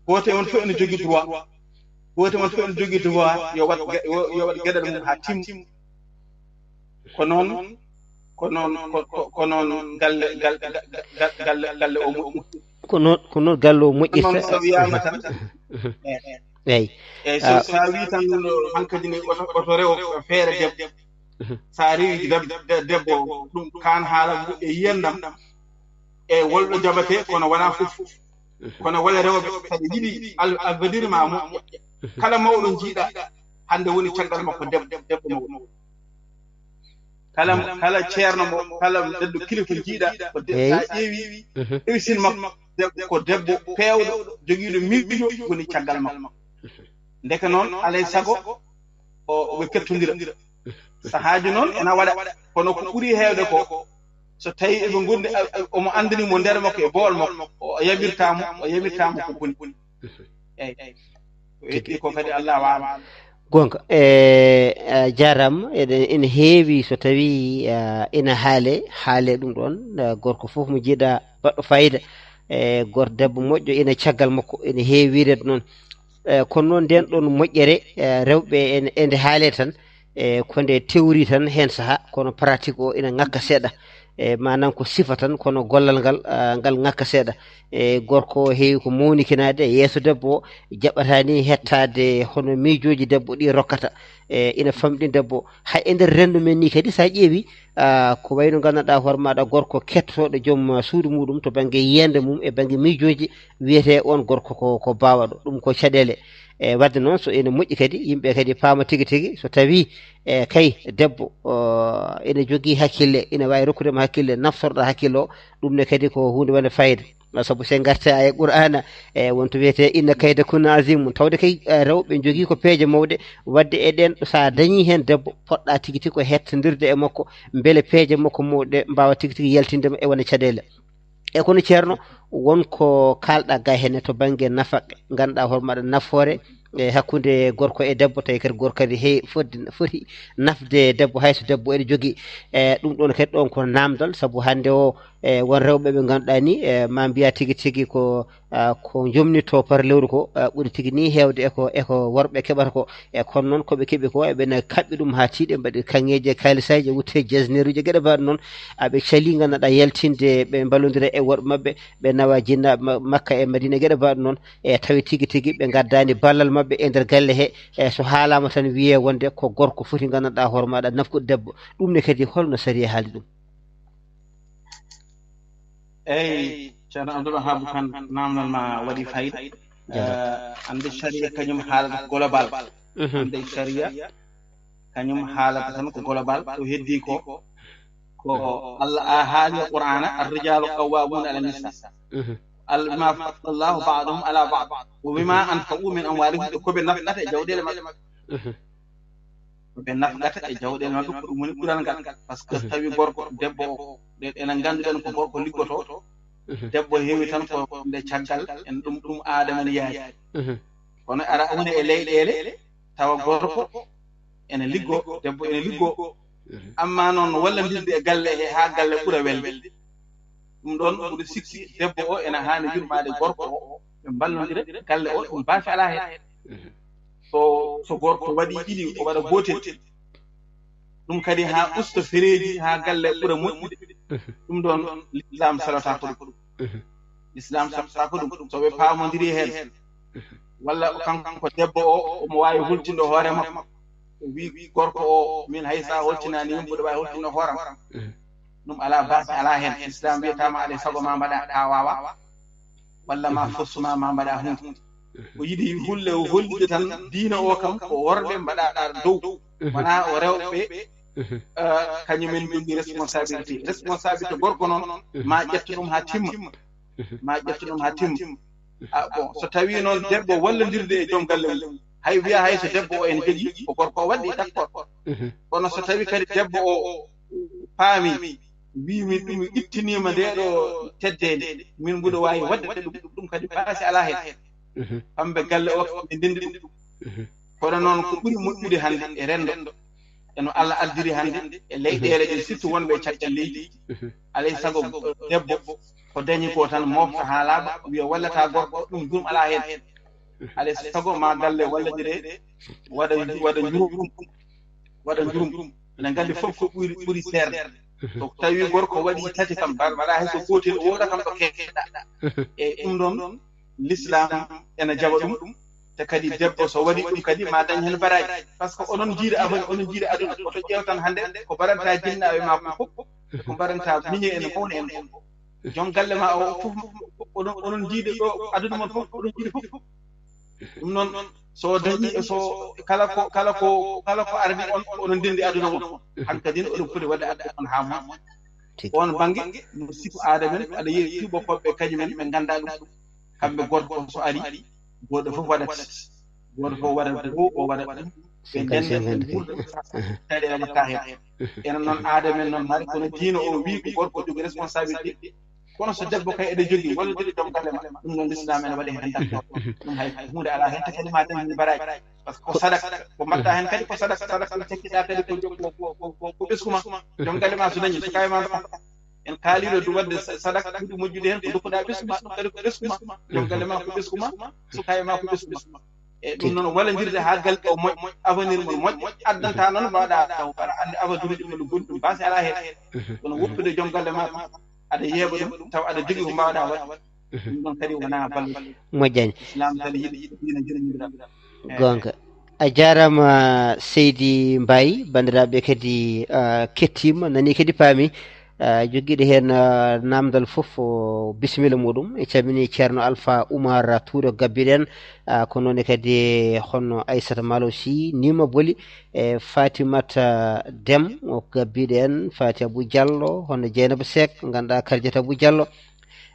Gooto e mon fof ene jogii droit. Gooto e mon fof ene jogii droit yo waɗ ge-, yo, yo waɗ geɗal mum haa timma. Ko noon, ko noon, ko, ko, ko noon galle, gal-, ga-, ga-, galle, galle o moƴƴi. Ko noon, ko noon galle o moƴƴi. Ɗum noon fe-, so wiyaama tan. Eyi. Eyi. Eyi, so, ah, so a wii tan, hankadi ne oto, oto rewo feere debbo. Mhm. So a rewi deb-, de-, debbo, ɗum kaan haala e yiyandam. E wolɗo jaɓatee, kono wonaa fof. Mhm. Kono wole rewɓe, saɗa yiɗi al-, avenir ma moƴƴa. Mhm. Kala mawɗo njiiɗa, hannde woni caggal makko debbo, debbo makko. Kala, kala ceerno mo, kala neɗɗo kilifa jiiɗa, ko de-, eyi, sa ƴeewi, mhm, ƴeewi sin makko, debbo, ko debbo peewɗo, jogiiɗo miijo woni caggal makko. Ndeke noon, alay sago, o, ɓe kettondira. Sahaaji noon ena waɗa, kono ko ɓuri heewde ko, so tawi eɓe ngondi, a, a, omo anndani mo nder makko e boowal makko, o yamirta mo, o yamirta mo ko boni. Eyi. Ko heddi ko kadi Allah waawa. Gonga, e, a jaaraama, eɗen, ene heewi so tawi, a, ina haale, haale ɗum ɗoon, a, gorko fof mo jiiɗa baɗɗo fayida, e, gor debbo moƴƴo ina caggal makko, ene heewi wiide noon. E, kono noon nden ɗoon moƴƴere, e, rewɓe ene, ende haale tan, e, ko nde théorie tan heen saha, kono pratique o ina ŋakka seeɗa. E, maanaam ko sifa tan, kono gollal ngal, a, ngal ŋakka seeɗa. E, gorko o heewi ko mawnikinaade e yeeso debbo o, jaɓata ni hettaade hono miijooji debbo ɗi rokkata. E, ina famɗi debbo. Hay e nder renndo men ni kadi, so a ƴeewi, a, ko wayno nganndanɗaa hoore maaɗa gorko kettotooɗo joom, a, suudu muɗum to bannge yiyannde mum e bannge miijooji, wiyetee oon gorko ko, ko baawɗo. Ɗum ko caɗeele. E, wadde noon, so ene moƴƴi kadi, yimɓe kadi paama tigi tigi, so tawi, e, kay debbo, o, ene jogii hakkille, ina waawi rokkude mo hakkille, naftorɗa hakkille o, ɗum ne kadi ko huunde wonde fayida. Sabu so en ngartii e Qur'aana, e, won to wiyetee, "Inna kayda kunna azimun." Tawde kay, e, rewɓe njogii ko peeje mawɗe, wadde e ɗeen, so a dañii heen debbo, poɗɗa tigi tigi ko hettondirde e makko, mbele peeje makko mawɗe mbaawa tigi tigi yaltinde mo e wone caɗeele. E kono, ceerno, won ko kaalɗa ga heen to bannge nafaqe, ngannduɗaa hoore maaɗa nafoore, e, hakkunde gorko e debbo, tawi kadi gorko kadi heewi foti, foti nafde debbo, hay so debbo ene jogii. E, ɗum ɗoon kadi ɗoon ko naamndal, sabu hannde o, e, won rewɓe ɓe ngannduɗaa ni, e, ma mbiya tigi tigi ko, a, ko jomnitto par lewru ko, a, ɓuri tigi ni heewde e ko, e ko worɓe keɓata ko. E kono noon ko ɓe keɓi ko, eɓe na kaɓɓi ɗum haa tiiɗe, mbaɗi kaŋŋeeji e kaalisaaji, wutte jesneruuji, geɗe mbaɗa noon. Aɓe calii ngannduɗaa yaltinde, ɓe mballondira e worɓe maɓɓe, ɓe nawa jinnaaɓe ma-, Makka e Madiina, geɗe mbaɗa noon. E tawi tigi tigi ɓe ngaddaani ballal maɓɓe e nder galle he, e so haalaama tan wiyee wonde ko gorko foti ngannduɗaa hoore maaɗa nafkude debbo. Ɗum ne kadi holno sariya haali ɗum? Eyi, ceerno Abdoul Wahab Kane, naamndal ma waɗi fayida. Jaaraama. Eh, annde sharia kañum haalata global. Mhm. Annde sharia kañum haalata tan ko global, ko heddi ko, ko Allah a haali e Qur'aana, "Ar-rijaalu qawwaamuuna ala nisa." Mhm. Allah, "Bima faddala Allahu ba'dahum ala ba'd, wa bima anfaqu min amwalihim," ko ɓe nafqata e jawɗeele maɓɓe. Mhm. Ko ɓe nafqata e jawɗeele maɓɓe, ko ɗum woni ɓural ngal. Par ce que so tawi gorko, debbo o, ɗe-, enen ngannduɗen ko gorko liggotoo, debbo heewi tan ko nde caggal, en ɗum, ɗum aada men yaari. Mhm. Kono ara woni e leyɗeele, tawa gorko ene liggo, debbo ene liggo. Mhm. Amma noon, wallandirde e galle he haa galle ɓura welde. Ɗum ɗoon, mboɗo sikki debbo o ene haani yurmaade gorko o, ɓe mballondira galle o, ɗum baafe alaa heen. Mhm. So, so gorko waɗi ɗiɗi, o waɗa gootel. Ɗum kadi haa usta fereeji, haa galle ɓura moƴƴude. Mhm. Ɗum ɗoon, Lislaam salataako ɗum. Mhm. Lislaam salataako ɗum. So ɓe paamondirii heen, walla kanko debbo o, omo waawi hultinde hoore makko, o wii gorko o, "Min hay so a holtinaani yam, mboɗo waawi holtinde hoore am." Mhm. Ɗum alaa baasi, alaa heen. Lislaam wiyataama alaa e sago ma mbaɗa, a waawaa, walla ma fossu ma, ma mbaɗa huunde. Mhm. O yiɗi hulle, o hollita tan diina o kam ko worɓe mbaɗaɗa dow. Mhm. Wonaa o rewɓe, mhm, eh, kañumen jogii responsabilité. Responsabilité gorko noon, mhm, ma ƴettu ɗum haa timma. Mhm. Ma ƴettu ɗum haa timma. Ah, bon, so tawii noon debbo wallondirde e joom galle mum, hay wiya hay so debbo o ene jogii, ko gorko o waɗi, d'accord. Mhm. Kono so tawii kadi debbo o paami, wii, "Min ɗum ittiniima ndee ɗoo teddeende, min mboɗo waawi waɗde ɗum, ɗum kadi baasi alaa heen." Mhm. Kamɓe galle o, ɓe ndenndi ɗum. Mhm. Kono noon, ko ɓuri moƴƴude hannde e renndo, e no Allah ardiri hannde e leyɗeele ɗe, surtout wonɓe e caggal leydi, mhm, alay sago debbo ko dañi ko tan mofta haa laaɓa, wiya wallata gorko, ɗum, ɗum alaa heen. Mhm. Alay sago ma galle wallondiree, waɗa, waɗa njurum, waɗa njurum. Ene nganndi fof ko ɓuri, ɓuri seerde. Mhm. So tawi gorko waɗi tati kam, mbaɗa, mbaɗa hay so gootel, wooda kam ɗo keɗɗa. Mhm. E ɗum ɗoon, Lislaam ene jaɓa ɗum, te kadi debbo so waɗi ɗum kadi ma dañ heen baraaji. Par ce que onon njiida, onon njiida aduna, oto ƴeew tan hannde ko mbaɗanta jinnaaɓe ma ko fof, ko mbaɗanta miñe en mawne en fof. Joom galle ma o fof, onon, onon njiida ɗo aduna mon fof, oɗon njiida fof. Ɗum noon, So dañi, so kala ko, kala ko, kala ko arani on, onon ndenndi aduna mon. Hankadin oɗon poti waɗde adde on haa moƴƴa. Tigi. On bannge, no sifu aada men, aɗa yiya tuubakooɓe kañumen, ɓe nganndaa ɗum. Kamɓe gorko so ari, gooto fof waɗat, gooto fof waɗat ɗo, o waɗat ɗum. Ɓe ndenda, ɓe nguurda, tawi ɓe waɗata heen. Enen noon, aada men noon, mari kono diina o wii ko gorko jogii responsabilité. Kono so debbo kay eɗe jogii wallodiri joom galle ma, ɗum noon lislaam ene waɗi heen d'accord. Ɗum hay huunde alaa heen, takani ma dañde baraaji. Par ce que ko sadak, ko mbaɗta heen kadi ko sadak, sadak ɗum tekkiɗa kadi ko jo-, ko, ko, ko, ko ɓesngu ma. Joom galle ma so dañi, sukaaɓe ma mbaɗa. En kaaliino ɗum waɗde sa-, sadak ɓuri moƴƴude heen ko ndokkuɗa ɓesngu ma, ɗum kadi ko ɓesngu ma. Joom galle ma ko ɓesngu ma, sukaaɓe ma ko ɓesngu ma. E ɗum noon wallondirde haa galle o moƴƴa, avenir mum moƴƴa, addanta noon mbaɗa taw aɗa anndi avenir ɗum no gondi ɗum baasi alaa heen. Kono woppude joom galle ma aɗa yeeɓa ɗum, taw aɗa jogii ko mbaawɗa waɗde. Ɗum ɗon kadi wonaa balɗe. Moƴƴani. Islam kadi yiɗi, yiɗi diina jonnirɗa. Goonga. A jaaraama, Seydi Mbaye. Banndiraaɓe kadi, ah, kettiima, nanii kadi paami. Ah, jogiiɗo heen, ah, naamndal fof, o bisimilla muuɗum. E calmini Ceerno Alpha Oumar Touré, o gabbiɗen. Ah, ko noon kadi hono Aissata Malo Sy, Nima Boli, e Fatimata Dem, o gabbiɗen. Fati Abou Diallo, hono Dieynaba Seck, ngannduɗaa Kardiata Abou Diallo.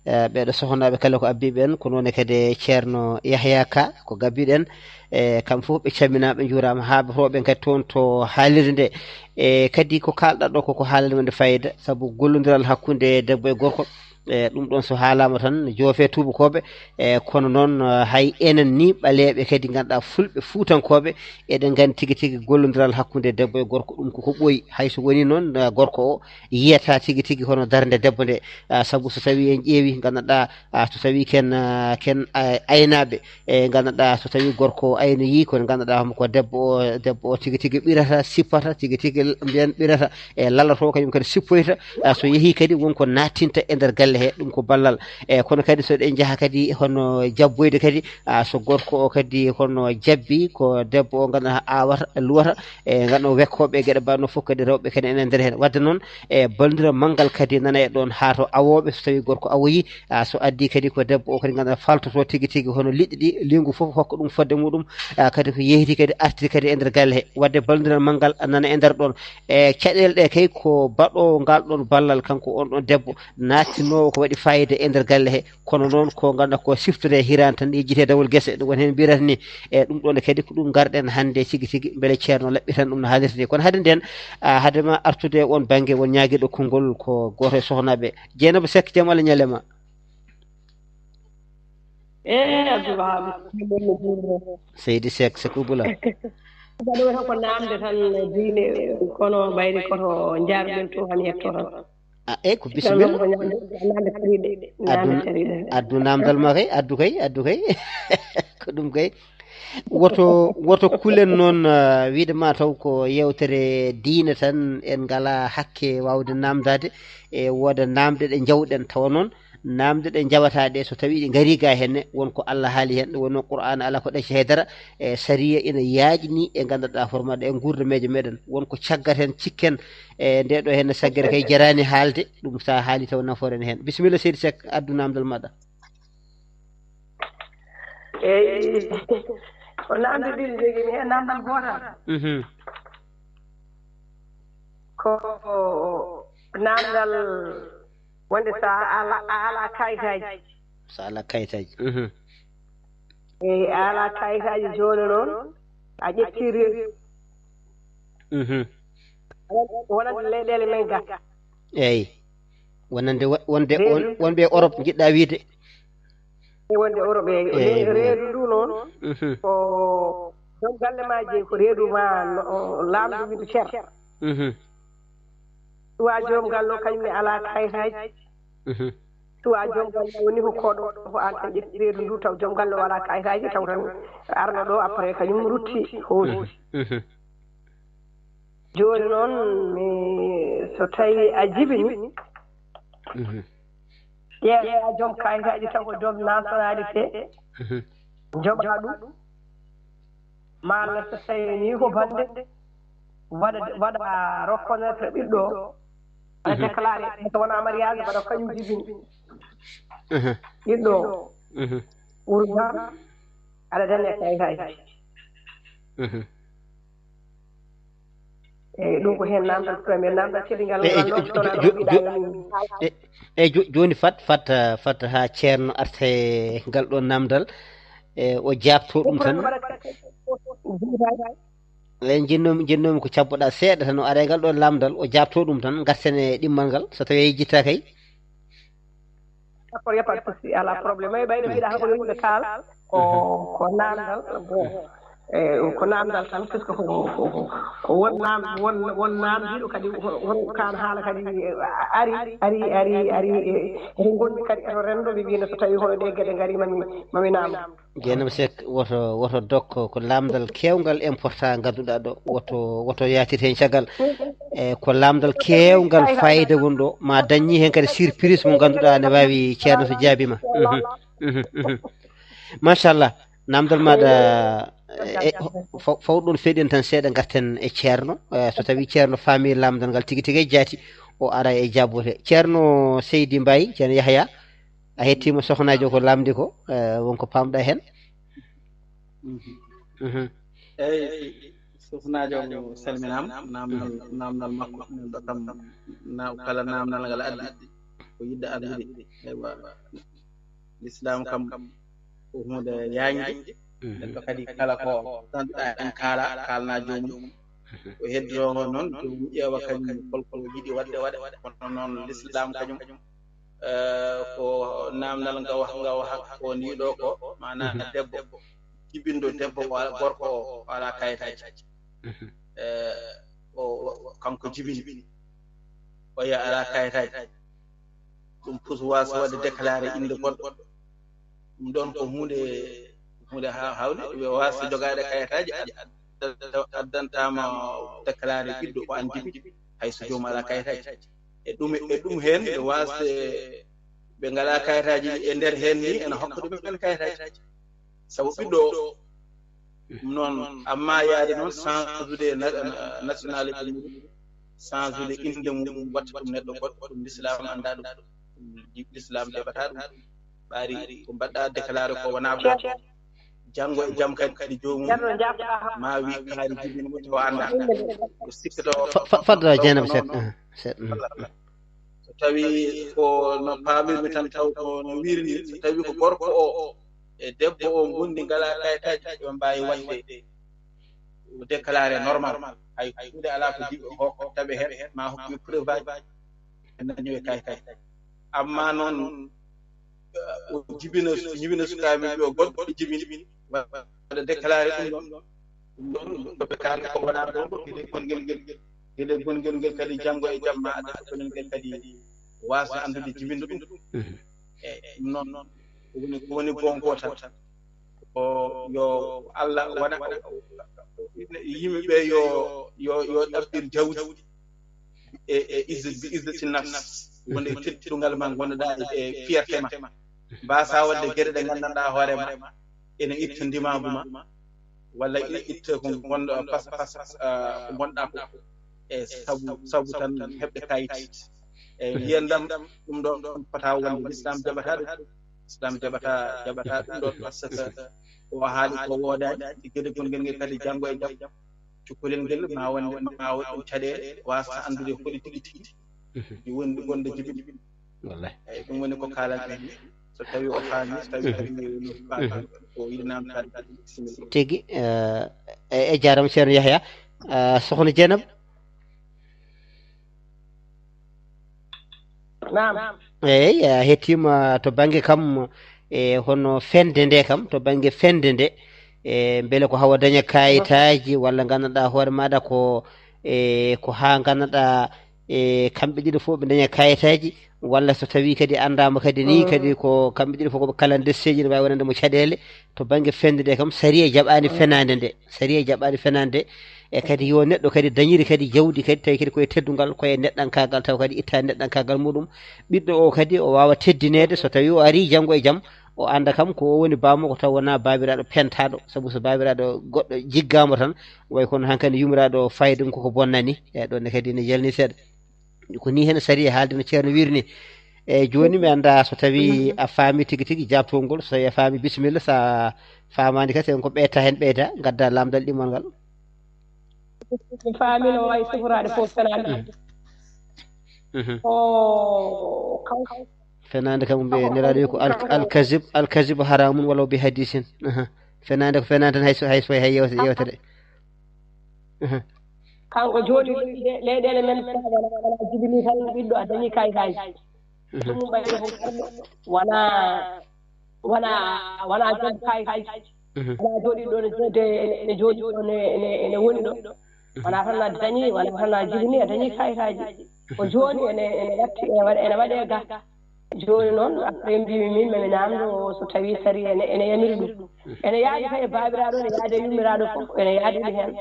Eh, ɓeeɗo sohonaaɓe kala ko abbiiɓe en, ko noon kadi Ceerno Yahya Ka, ko gabbiɗen. E kam fof ɓe calminaama, ɓe njuuraama, haa ɓe rewɓe kadi toon to haalirde nde. E kadi ko kaalɗaa ɗo ko, ko haalirde wonde fayida, sabu gollondiral hakkunde debbo e gorko. E ɗum ɗoon so haalaama tan, ne joofe tuubakooɓe. E kono noon, eh, hay enen ni ɓaleeɓe kadi ngannduɗaa fulɓe fuutankooɓe, eɗen nganndi tigi tigi gollondiral hakkunde debbo e gorko, ɗum ko, ko ɓooyi. Hay so woni noon, eh, gorko o yiyata tigi tigi hono darnde debbo nde. Ah, sabu so tawii en ƴeewi, ngannduɗaa, ah, so tawii ken, ah, ken, ah, aynaaɓe, e ngannduɗaa so tawii gorko o aynoyii, ko ngannduɗaa homo ko debbo o, debbo o tigi tigi ɓirata, sippata, tigi tigi mbiyen ɓirata, e lallotoo kañum kadi sippoyta. Ah, so yehii kadi won ko naattinta e nder galle he, ɗum ko ballal. E kono kadi so ɗen njaha kadi hono jabboyde kadi, ah, so gorko o kadi hono jabbi, ko debbo o ngannduɗaa awata, luwata, e ngannduɗaa wekkooɓe e geɗe mbaɗno fof kadi rewɓe kadi ene nder heen. Wadde noon, e ballondiral manngal kadi nana e ɗoon haa to awooɓe, so tawii gorko awoyii, a, so addii kadi ko debbo o kadi ngannduɗaa faltotoo tigi tigi hono liɗɗi ɗi, liingu fof hokka ɗum fodde muɗum, a, kadi ko yeeyti kadi artiri kadi e nder galle he. Wadde ballondiral manngal nana e nder ɗoon. E caɗeele ɗe kay ko baɗoowo ngal ɗoon ballal kanko on ɗoon debbo naattinoowo ko waɗi faayiida e nder galle he. Kono noon ko ngannduɗaa ko siftorde hiraande tan yejjitee dawol gese, ɗum woni heen mbiyata ni. E ɗum ɗoon kadi ko ɗum ngarɗen hannde tigi tigi mbele Ceerno laɓɓitan ɗum no haalirta ni. Kono hade nden, a, hade ma artude e oon bannge, won ñaagiiɗo konngol ko gooto e sohnaaɓe. Dieynaba Seck, jam Allah ñalle ma. Eey, Abdoul Wahab. Seydi Seck, Seck Ubula. Mbaɗo tan ko naamde tan diine, kono mbayri koto njaarɗen to, han yetto tan. Ah, eey, ko bisimilla. Ko naamde, naamde kariɗe, naamde kariɗe. Addu naamdal ma kay, addu kay, addu kay. Ko ɗum kay. Woto, woto kulen noon, ah, wiide ma taw ko yeewtere diine tan, en ngalaa hakke waawde naamndaade, e wooda naamɗe ɗe njawɗen, tawa noon naamnde ɗe njawataa ɗe, so tawii ɗe ngarii ga henne, won ko Allah haali heen, ɗum woni noon Qur'aana alaa ko ɗacci hay dara, e sariya ina yaajni e ngannduɗaa hoore maaɗa e nguurdameeje meeɗen. Won ko caggaten, cikken, e nde ɗo henne saggere kay jaraani haalde, ɗum so a haali taw nafoore ne heen. Bisimilla, Seydi Seck, addu naamndal maaɗa. Eey, ko naamnde ɗiɗi jogii mi heen, naamndal gootal. Mhm. Ko naamndal wonde so a ala, a alaa kayitaaji. So a alaa kayitaaji. Mhm. Eey, a alaa kayitaaji jooni noon, a ƴettii reedu. Mhm. Wonande leyɗeele men ga. Eey. Wonande wo-, wonde on, reedu. Wonɓe e Europe njiɗɗa wiide. E wonde Europe, e. Eey, reedu ndu noon, mhm, ko joom galle ma jeyi, ko reedu ma no, o, laamɗo windu cer. Mhm. Suwa joom galle o kañum ne alaa kayitaaji. Mhm. Suwa joom galle o woni ko koɗo, ko an tan ƴetti reedu ndu, taw joom galle o alaa kayitaaji, taw tan arno ɗo, après kañum rutti hoodi. Mhm. Mhm. Jooni noon, mi, so tawii a jibini, mhm, ƴeewa joom kayitaaji taw ko joom nationalité, mhm, joɓa ɗum. Malla so tawii nii ko bannde, waɗa, waɗa reconnaître ɓiɗɗo o, waɗa, mhm, déclaré, so wonaa mariage, mbaɗa kañum jibini. Mhm. Ɓiɗɗo o. Mhm. Wuro ma, aɗa daña kayitaaji. Mhm. Eyi, ɗum ko heen naamndal premier, naamndal kedingal. E, e, ngal jo-, ɗoon, jo-, jo-, ɗoon jo-, mbiɗa jo-, e, e jo-, jooni fat, fat, eh, fat haa ceerno arta e ngal ɗoon naamndal, e, o jaabtoo ɗum tan. Mbaɗa-, e, njinnoomi, njinnoomi ko cabboɗaa seeɗa tan, o ara e ngal ɗoon naamndal, o jaabtoo ɗum tan, ngarten e ɗimmal ngal, so tawii a yejjittaaka kay. D'accord, y a pas de souci, alaa problème. Ay, ɓayde mbiɗa hannde ko yimɓe kaal, ko, ko naamndal, bon, e, ko naamndal tan, puisque ko, ko, ko, ko won naam-, won, won naamndiiɗo kadi, won, won kaan haala kadi, e, ari, ari, ari, ari, e, eɗen ngondi kadi eto renndo, ɓe mbiyna so tawii hono ɗee geɗe ngarii, mami, mami naamndo. Jeynaba Seck, woto, woto dok ko, ko naamndal keewngal important ngannduɗaa ɗo, woto, woto yaatir heen caggal. E, ko naamndal keewngal fayda woni ɗo, ma dañi heen kadi surprise mo ngannduɗaa ne waawi ceerno so jaabiima. Mhm, mhm, mhm. Machallah, naamndal maaɗa, e, faw-, fawɗon feɗen tan seeɗa ngarten e ceerno, e, so tawii ceerno faami naamndal ngal tigi tigi e jaati, o ara e jaabote. Ceerno Seydi Mbaye, ceerno Yahya, a hettiima sohnaajo ko naamndi ko, e, won ko paamɗa heen? Mhm. Mhm. Eyi, sohnaajo o salminaama, naamndal, naamndal makko, ɗum ɗo kam na-, kala naamndal ngal addi, ko yiɗde anndude. Eywa, Lislaam kam ko huunde yaañde. Mhm. Neɗɗo kadi kala ko ngannduɗaa en kaala, kaalna joomum. Mhm. Ko heddoroo noon, joomum ƴeewa kañum holko yiɗi waɗde, waɗa. Kono noon Lislaam kañum, eh, ko naamndal ngawa, ngawa ko nii ɗo ko, maanaa, mhm, debbo, jibinɗo debbo, wa-, gorko o, o alaa kayitaaji. Mhm. Eh, o, o, kanko jibini. O wiya alaa kayitaaji. Ɗum pus waasa waɗde déclaré innde goɗɗo. Ɗum ɗoon ko huunde, huunde ha-, hawde, ɓe waasa jogaade kayitaaji, ad-, ad-, addantaama déclaré ɓiɗɗo ko an jibini, hay so joom alaa kayitaaji. E ɗum, e ɗum heen, ɓe waasde, ɓe ngalaa kayitaaji e nder heen ni, ena hokka ɗum en kayitaaji. Sabu ɓiɗɗo o, ɗum noon, amma yaade noon, change-ude na-, na-, nationalité mum, change-ude innde mum, watta ɗum neɗɗo goɗɗo, ɗum Lislaam anndaa ɗum. Ɗum Lislaam jaɓataa ɗum. Ɓaari ko mbaɗɗa déclaré ko wonaa goonga. Janngo e jam kadi, kadi joomum ma wi kaari jibini mo tawa anndaa. Ko sikkata o. Fa-, fa-, fadda Jeynaba seeɗa. Ah, seeɗa. Mm. So tawi ko no paamirmi tan, taw ko no wiiri ni, so tawi ko gorko o e debbo o ngondi ngalaa kayitaaji, ɓe mbaawi waɗde déclaré normal. Hay huunde alaa ko jiɓi o hokka taɓe heen, ma hokku preuve aji, en dañoy kayitaaji. Amma noon, o jibina, jibina sukaaɓe ɓe o goɗɗo jibini, waɗa déclaré ɗum ɗon. Ɗum ɗon, ko ɓe kaali ko wonaa ɗon, ko gila gongel ngel, gila gongel ngel kadi janngo e jamma, aɗa ko ngel kadi waasde anndude jibinɗo ɗum. Mhm. Eyi, ɗum noon, ko woni, ko woni goonga tan. Ko yo Allah waɗa, yimɓe ɓe yo, yo, yo ɗaɓɓir jawdi e, e izz-, bi izzati nafs, wonde teddungal ma, ngonɗaa e fierté ma. Mbaasaa waɗde geɗe ɗe nganndanɗaa hoore ma, ene itta ndimaagu ma, walla ene itta ko ngonɗo pas-, pas-, pas-, ah, ko ngonɗaa ko. E sabu, sabu tan heɓde kayit. E yiyandam, ɗum ɗo fota wonde Lislaam jaɓataa ɗum. Lislaam jaɓataa, jaɓataa ɗum ɗo, par ce que ko haali ko woodaani, si geɗe gongel ngel kadi janngo e jam, cukkolel ngel ma wonde, ma waɗ ɗum caɗeele, waasa anndude holi tigi tigi. Mhm. Ɗi wondi gonde jibini. Wallahi. Eyi, ɗum woni ko kaalanmi. So tawi o faami, so tawi, mhm, kadi no faami, mhm, o yiɗi namtaade, bisimilla. Tigi, eh, e, e jaaraama, ceerno Yahya. Eh, sokhna Jeynaba? Naam. Eyi, a hettiima to bannge kam, e, hono fende nde kam, to bannge fende nde, e, mbele ko hawa daña kayitaaji, walla nganndanɗaa hoore maaɗa ko, e, ko haa nganndanɗaa, e, kamɓe ɗiɗo fof ɓe daña kayitaaji, walla so tawii kadi anndaama kadi ni, mhm, kadi ko kamɓe ɗiɗo fof ko ɓe clandestin ji, ne waawi wonande mo caɗeele. To bannge fende nde kam, sariya jaɓaani, mhm, fenaande nde. Sariya jaɓaani fenaande. E kadi yo neɗɗo kadi dañiri kadi jawdi kadi, tawi kadi koye teddungal, koye neɗɗankaagal, tawa kadi itta neɗɗankaagal muɗum. Ɓiɗɗo o kadi o waawa teddineede, so tawii o arii janngo e jam, o annda kam ko o woni baaba makko, tawa wonaa baabiraaɗo pentaaɗo. Sabu so baabiraaɗo goɗɗo jiggaama tan, way kono hankadi yumiraaɗo fayda ɗum koko bonna ni. E ɗon ne kadi ne yalni seeɗa. Ko ni heen sariya haaldi no ceerno wiiri ni. Eyyi, jooni mi anndaa so tawii a faami tigi tigi jaabtol ngol, so tawii a faami, bisimilla, so a faamaani kadi, en ko ɓeyta heen, ɓeyta, ngadda laamdal ɗimmal ngal. Mi faami no waawi sifiraade fof fenaande. Mhm. Ko kanko. Fenaande kam ɓe nelaaɗo wi ko al-, alkazib, alkazib haramun walaw bi hadisin. Aha. Fenaande ko fenaande tan hay so, hay so, hay yewte, yewtere. Aha. Kanko jooni leyɗe-, leyɗeele men wala, wala jibini tan ɓiɗɗo a dañi kayitaaji. Mhm. Ɗum mum ɓayde ko garɗo, wona, wona, wona joom kayitaaji. Mhm. Wona jooɗiiɗo ne jooɗe, ene, ene jooɗi ɗo, ne, ene, ene woni ɗo. Mhm. Wona tan a dañi, wona tan a jibini, a dañi kayitaaji. Ko jooni ene, ene watti, ene waɗe, ene waɗe ga. Jooni noon, après mbimi min, mami namdo so tawi sari ene, ene yamiri ɗum. Ene yaadi kay e baabiraaɗo, ene yaadi e yummiraɗo fof, ene yaadi ɗum heen.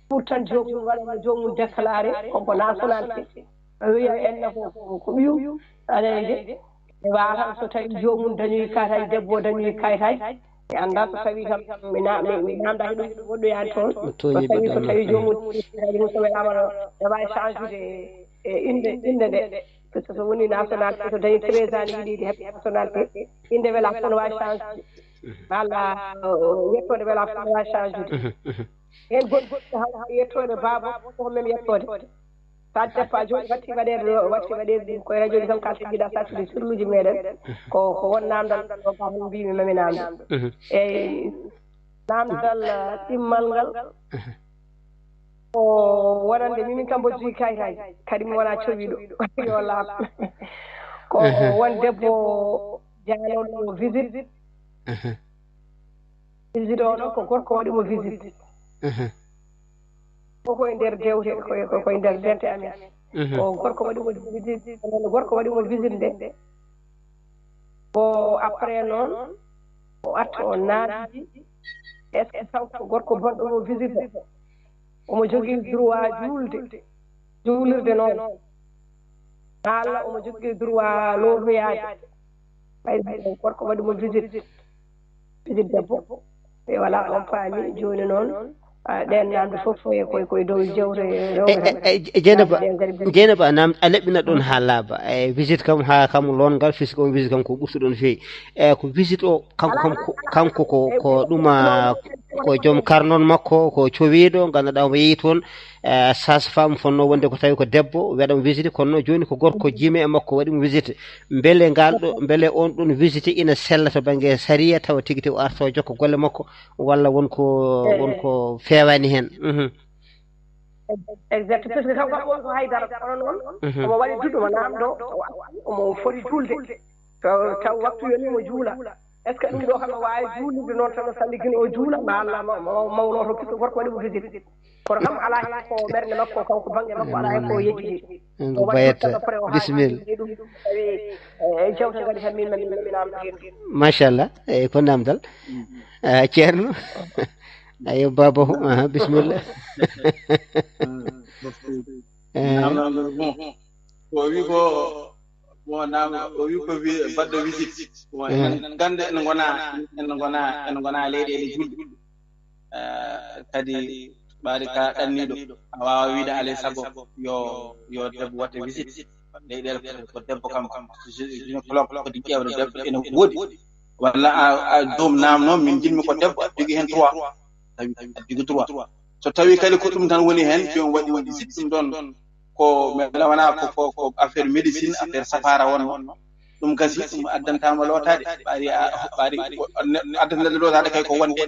Pour tan joomum waɗa mo joomum déclaré, ko, ko nationalité. O wiya enna ko, ko, ko ɓiyum, aɗa yiide. E waatan so tawi joomum dañoyi kayitaji, debbo o dañoyi kayitaji, mi anndaa so tawi kam, mi na-, mi, mi namda he ɗum woɗɗoyaani toon. So tawi, so tawi joomum kayitaji mum so welaama ɗo, ɓe waawi change de e innde, innde nde. Parce que so woni nationalité, so dañi treize ans, ne yiɗi yiɗi heɓde nationalité, innde wela fof no waawi change. Walla, uh, yettoode wela fof no waawi change. Heen goɗɗo, goɗɗo haw, haw yettoode baaba, ko même yettoode. Sa départ jooni, watti waɗeede ɗo, watti waɗeede ɗum koye radio ji tan, kalta jiɗa sattude sirluuji meɗen. Ko, ko won namdal ɗo ka hon mbimi mami namdo. Mhm. Eyyi, namdal, uh, ɗimmal ngal. Mhm. Ko wonande min, min kam mboɗo jogii kayitaaji. Kadi mi wona cowiɗo. Yo laaɓ. Ko, mhm, won debbo jaanooɗo visite. Mhm. Visite o ɗo ko gorko waɗi mo visite. Mhm. Ko koye nder dewte, koye, koye, koye nder dente amen. Mhm. Ko gorko waɗi mo visite, kono gorko waɗi mo visite nde. Ko après noon, o arti o naatdi. Est-ce que kanko gorko bonɗo mo visite o? Omo jogii droit juulde, juulirde noon. Walla omo jogii droit lootoyaade. Ɓay gorko waɗi mo visite, visite debbo. E wala on paami jooni noon, ah, ɗeen namde fof koye, koye, koye dow jewte rewɓe tan. E, e, e, Jeynaba, Jeynaba, nam, a leɓɓina ɗoon haa laaɓa. E, visite kam, haa kam loon ngal, puisque on visite kam ko ɓurtuɗo no feewi. E, ko visite o, kanko kam, ko, kanko ko, ko ɗum, ah, ko joom karnon makko, ko cowiiɗo, ngannduɗaa omo yehi toon, eh, sage-femme fotnoo wonde ko tawi ko debbo, waɗa mo visite, kono noon jooni ko gorko, jime e makko waɗi mo visite. Mbele ngal ɗo, mbele on ɗon visite ina sella to bannge sariya, tawa tigi tigi o arta o jokka golle makko, walla won ko, won ko feewaani heen? Mhm. Exact, parce que kanko kam won ko haydara, kono noon, mhm, omo waɗi duɗe mo namdo, omo foti juulde. Taw, taw waktu yoni mo juula. Est-ce que ɗum ɗo kam no waawi juulirde noon tan, o salligino o juula, ma Allah ma, ma, mawno to, puisque gorko waɗi mo visite? Kono kam alaa heen ko ɓernde makko, kanko bannge makko alaa heen ko yejjiti. Ko waɗi bayata. Ɗum tawi, eh, jewte ngaɗi tan min, min, min, min namdo heen. Machallah, e ko namdal. Eh, Ceerno. Ayo, Baba, aha, bisimilla. Eh. Namdal ngol, bon. Ko wi ko, bon, nam, o wi ko wi-, baɗɗo visite. Bon, eh, en, en ngannda en ngona, en ngona, en ngona leyɗeele julɗe. Eh, kadi ɓaade ka ɗanniiɗo, a waawaa wiide alay sago yo, yo debbo waɗte visite. Leyɗeele ko, ko debbo kam, gynécologue kadi ƴeewde debbo ene woodi. Walla a, a joom namno, min njiɗmi ko debbo, aɗa jogii heen droit. Tawi aɗa jogii droit. So tawi kadi ko ɗum tan woni heen, joom waɗi woni visite ɗum ɗoon, ko mbela wona ko, ko, ko affaire médecine, affaire safaara wonno. Ɗum gasi, ɗum addanta mo lootaade. Ɓaari a, ɓaari, addanta neɗɗo lootaade kay ko wonde.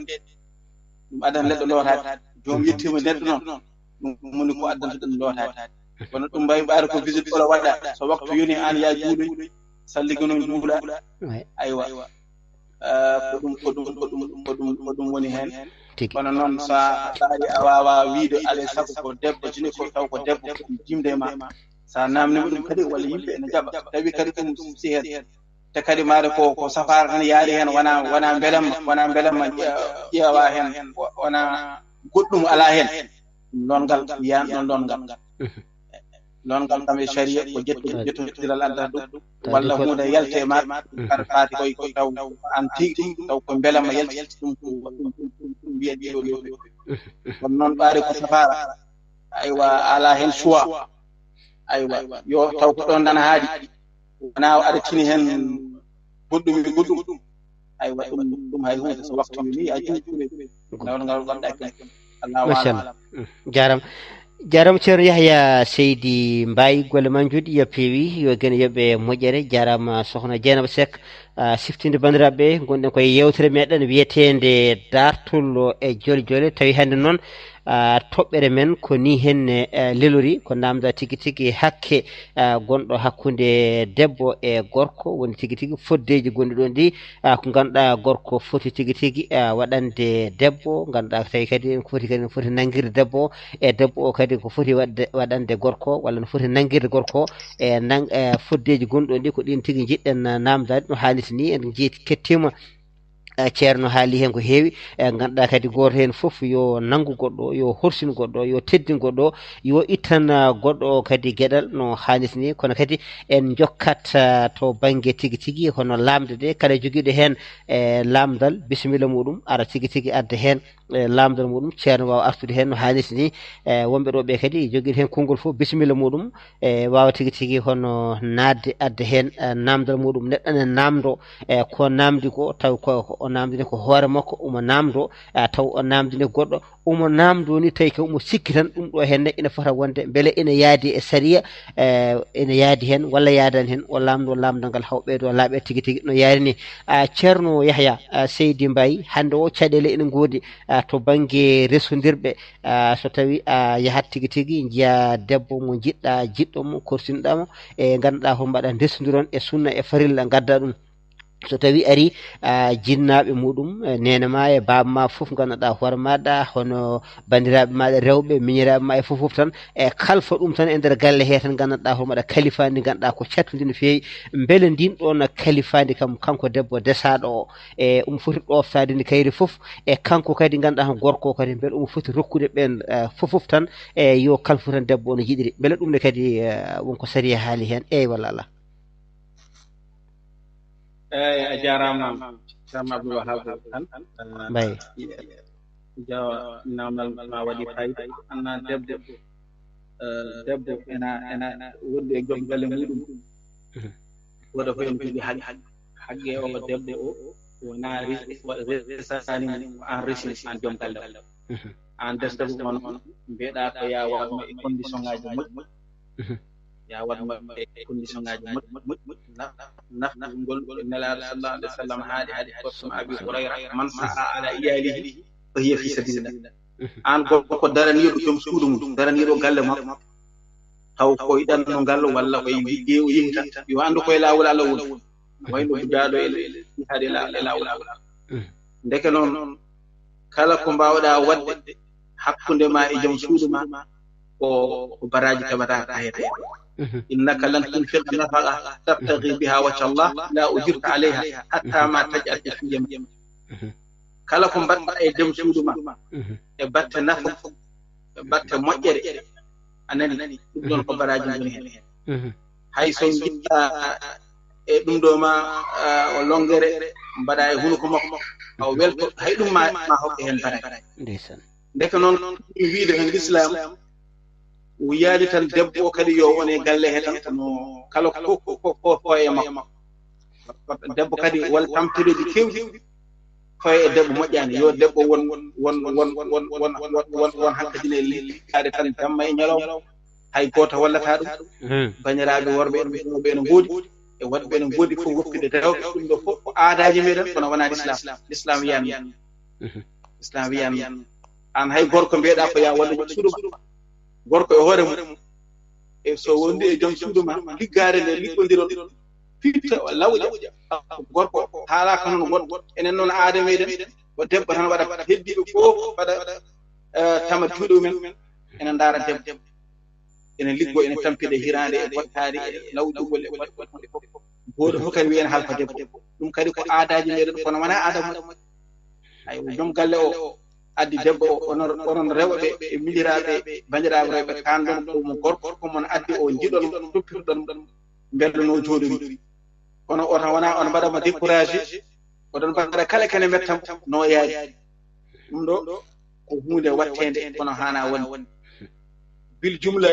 Ɗum addanta neɗɗo lootaade. Joom yettiima neɗɗo noon. Ɗum woni ko addanta ɗum lootaade. Kono ɗum mbawi ɓaade ko visite ɓolo waɗa. So waktu yoni aan yaa juuloy, salligi noon juula. Ouais. Aywa. Ah, ko ɗum, ko ɗum, ko ɗum, ko ɗum, ko ɗum woni heen. Tigi. Kono noon, so a ɗaari, a waawaa wiyde alay sago ko debbo, jini ko taw ko debbo, ko ɗum jimde e ma. So a naamniima ɗum kadi, walla yimɓe ene njaɓa. So tawii kadi ɗum si heen. Te kadi maade ko, ko safaara tan yaari heen, wona, wona mbelamma, wona mbelamma ƴe-, ƴeewa heen, wona goɗɗum alaa heen. Ɗum longal, yiyan ɗon longal. Mhm. Longal kam e sariya ko ƴettu-, ƴettotiral addata ɗum, walla huunde yalte e maaɗa, mhm, kar faati koy ko taw an tigi ɗum, taw ko mbelamma yalti ɗum, ɗum, ɗum, ɗum, ɗum mbiyen ɗiɗo ɗo. Mhm. Kono noon ɓaade ko safaara, aywa, alaa heen choix. Aywa, yo taw ko ɗon tan haaɗi. Wonaa o aratini heen goɗɗum e goɗɗum. Aywa, ɗum ɗum hay huunde, so waktu yoni a juutude nawal ngal gonɗa e ɗum. Allahu Machallah. Alam. Mm. Jarama. Jarama Ceerno Yahya Seydi Mbaye, golle ma njuɗi yo peewi, yo gene yoɓe moƴƴere. Jarama Sohna Dieynaba Seck, ah, siftinde banndiraaɓe ɓe, gonɗen koye yewtere meɗen wiyeteende Dartol e Jole Jole. Tawi hannde noon, ah, toɓɓere men ko ni henne, eh, lelori, ko namda tigi tigi hakke, ah, gonɗo hakkunde debbo e gorko, woni tigi tigi foddeeji gonɗi ɗon ɗi, ah, ko ngannduɗaa gorko foti tigi tigi, ah, waɗande debbo, ngannduɗaa tawi kadi ene foti kadi, ene foti nanngirde debbo o, e debbo o kadi ko foti waɗde, waɗande gorko, walla no foti nanngirde gorko o, e nan-, e foddeeji gonɗi ɗon ɗi, ko ɗin tigi njiɗɗen, ah, namdaade no haanirta ni. En njeeti kettima, eh, Ceerno haali heen ko heewi, e ngannduɗaa kadi gooto heen fof yo nanngu goɗɗo o, yo horsin goɗɗo o, yo teddin goɗɗo o, yo ittan, ah, goɗɗo o kadi geɗal no haanirta ni. Kono kadi en njokkat, ah, to bannge tigi tigi hono laamde de, kala jogiiɗo heen, e laamdal, bisimilla muɗum, ara tigi tigi adda heen, e laamdal muɗum, Ceerno waawa artude heen no haanirta ni. E wonɓe ɗo ɓe kadi jogiiɗo heen konngol fof, bisimilla muɗum, e waawa tigi tigi hono naatde adda heen, e naamdal muɗum. Neɗɗo ne naamdo, e ko naamdi ko, taw ko, ko o naamdini ko hoore makko, omo naamdo, e taw o naamdini goɗɗo, omo naamdo ni, tawi ko omo sikki tan ɗum ɗo henne ina fota wonde mbele ina yaadi e sariya, e ina yaadi heen walla yaadaani heen, o laamdo laamdal ngal haw ɓeydo laaɓe tigi tigi no yaari ni. A, Ceerno Yahya, a, Seydi Mbaye, hannde o caɗeele ina ngoodi, a, to bannge resondirɓe, a, so tawi a yahat tigi tigi njiya debbo mo njiɗɗa, jiɗɗo mo, korsinɗa mo, e ngannduɗaa ko mbaɗa, ndesondiron e sunna e farilla, ngadda ɗum. So tawi ari, a, jinnaaɓe muɗum, e neene ma e baaba ma fof, ngannduɗaa hoore maɗa, hono banndiraaɓe maɗa rewɓe, miñiraaɓe ma e fof fof tan, e kalfa ɗum tan e nder galle he tan, ngannduɗaa hoore maɗa kalifaandi, ngannduɗaa ko cattundi no feewi. Mbele ndin ɗon kalifaandi kam, kanko debbo desaaɗo o, e omo foti ɗoftaade ndi kayri fof, e kanko kadi ngannduɗaa hono gorko o kadi, mbele omo foti rokkude ɓeen, e, fof fof tan, e yo kalfu tan debbo o no yiɗiri. Mbele ɗum ne kadi, e, wonko sariya haali heen, eey walla alaa? Eey, a jaaraama, Ceerno Abdoul Wahab Kane. Mbaye. Jawa, namal ma waɗi fayda. Anna debbo, eh, debbo ena, ena wondi e joom galle muɗum. Mhm. Woda ko en jogii hag-, hagge o debbo o, wona ris-, wa-, resani mo, an resi an joom galle o. Mhm. An debbo on, mbiɗa ko ya waɗ mo e condition ngaji moƴƴi. Mhm. Ya waɗ mo e condition ngaji moƴƴi, moƴƴi, moƴƴi. Naf-, nafgol Nelaaɗo sallallahu alayhi wa sallam haaɗi haaɗi ko Abi Hurayra, "Man sa'a ala iyalihi fa hiya fi sabilillah." Mhm. An gorko ko daraniiɗo joom suudu mum, daraniiɗo galle makko. Taw ko yiɗanno ngal walla ko yiɗi o yehi tan. Yo anndu ko e laawol Allah woni. Wayno duddaaɗo e, e, e laawol Allah. Mhm. Ndeke noon, kala ko mbaawɗaa waɗde hakkunde ma e joom suudu ma, ko, ko baraaji keɓataa ka heen. Mhm. "Innaka lan tunfiqa nafaqa tabtaghi biha wajha Allah illa ujirta alayha hatta ma taj'al fi yaminik." Mhm. Kala ko mbaɗɗa e joom suudu ma, Mhm. e batte nafa, e batte moƴƴere, a nani, ɗum ɗon ko baraaji ngoni heen. Mhm. Hay so njiɗɗa e ɗum ɗo ma, ah, o longere, mbaɗa e hunuko makko, o welto, hay ɗum ma, ma hokke heen baraaji. Ndeysaan. Ndeke noon, ɗum wiide heen Lislaam, wiyaade tan debbo o kadi yo won e galle he tan, kono kala ko, ko, ko, ko, ko e makko. Debbo kadi won tampireeji keewɗi, ko e debbo moƴƴaani. Yo debbo won, won, won, won, won, won, won hakkadine liggaade tan jamma e ñalawma. Hay gooto wallata ɗum. Mhm. Bandiraaɓe worɓe en, rewɓe ene ngoodi, e waɗɓe ene ngoodi fof woppude rewɓe. Ɗum ɗo fof ko aadaaji meɗen, kono wonaa Lislaam. Lislaam wiyaani. Mhm. Lislaam wiyaani. Aan hay gorko mbiyeɗaa ko yaa wallu joom suudu ma. Gorko e hoore mum. E so wondi e joom suudu ma, liggaare nde liggondiron, fitta lawƴa. Gorko haalaaka noon woɗɗo. Enen noon aada meɗen, ko debbo tan waɗa, heddiiɓe fof mbaɗa, eh, tama juuɗe mumen, ene ndaara debbo. Ene liggo, ene tampida hiraande e bottaari e lawƴugol e waɗde hunde fof. Gooto fof kadi wiyen halfa debbo. Ɗum kadi ko aadaaji meɗen, kono wonaa aada moƴƴo. Ay, joom galle o addi debbo o, onon, onon rewɓe e miñiraaɓe, banndiraaɓe rewɓe, kaanɗon ko mo gorko, ko mon addi o, njiɗon mo, toppitoɗon mo, mbelɗon o jooɗori. Kono o tan wonaa on mbaɗa mo découragé, oɗon mbaɗa kala kene mettam no yaari. Ɗum ɗo ko huunde watteende, kono haanaa wonde. Bil jumla,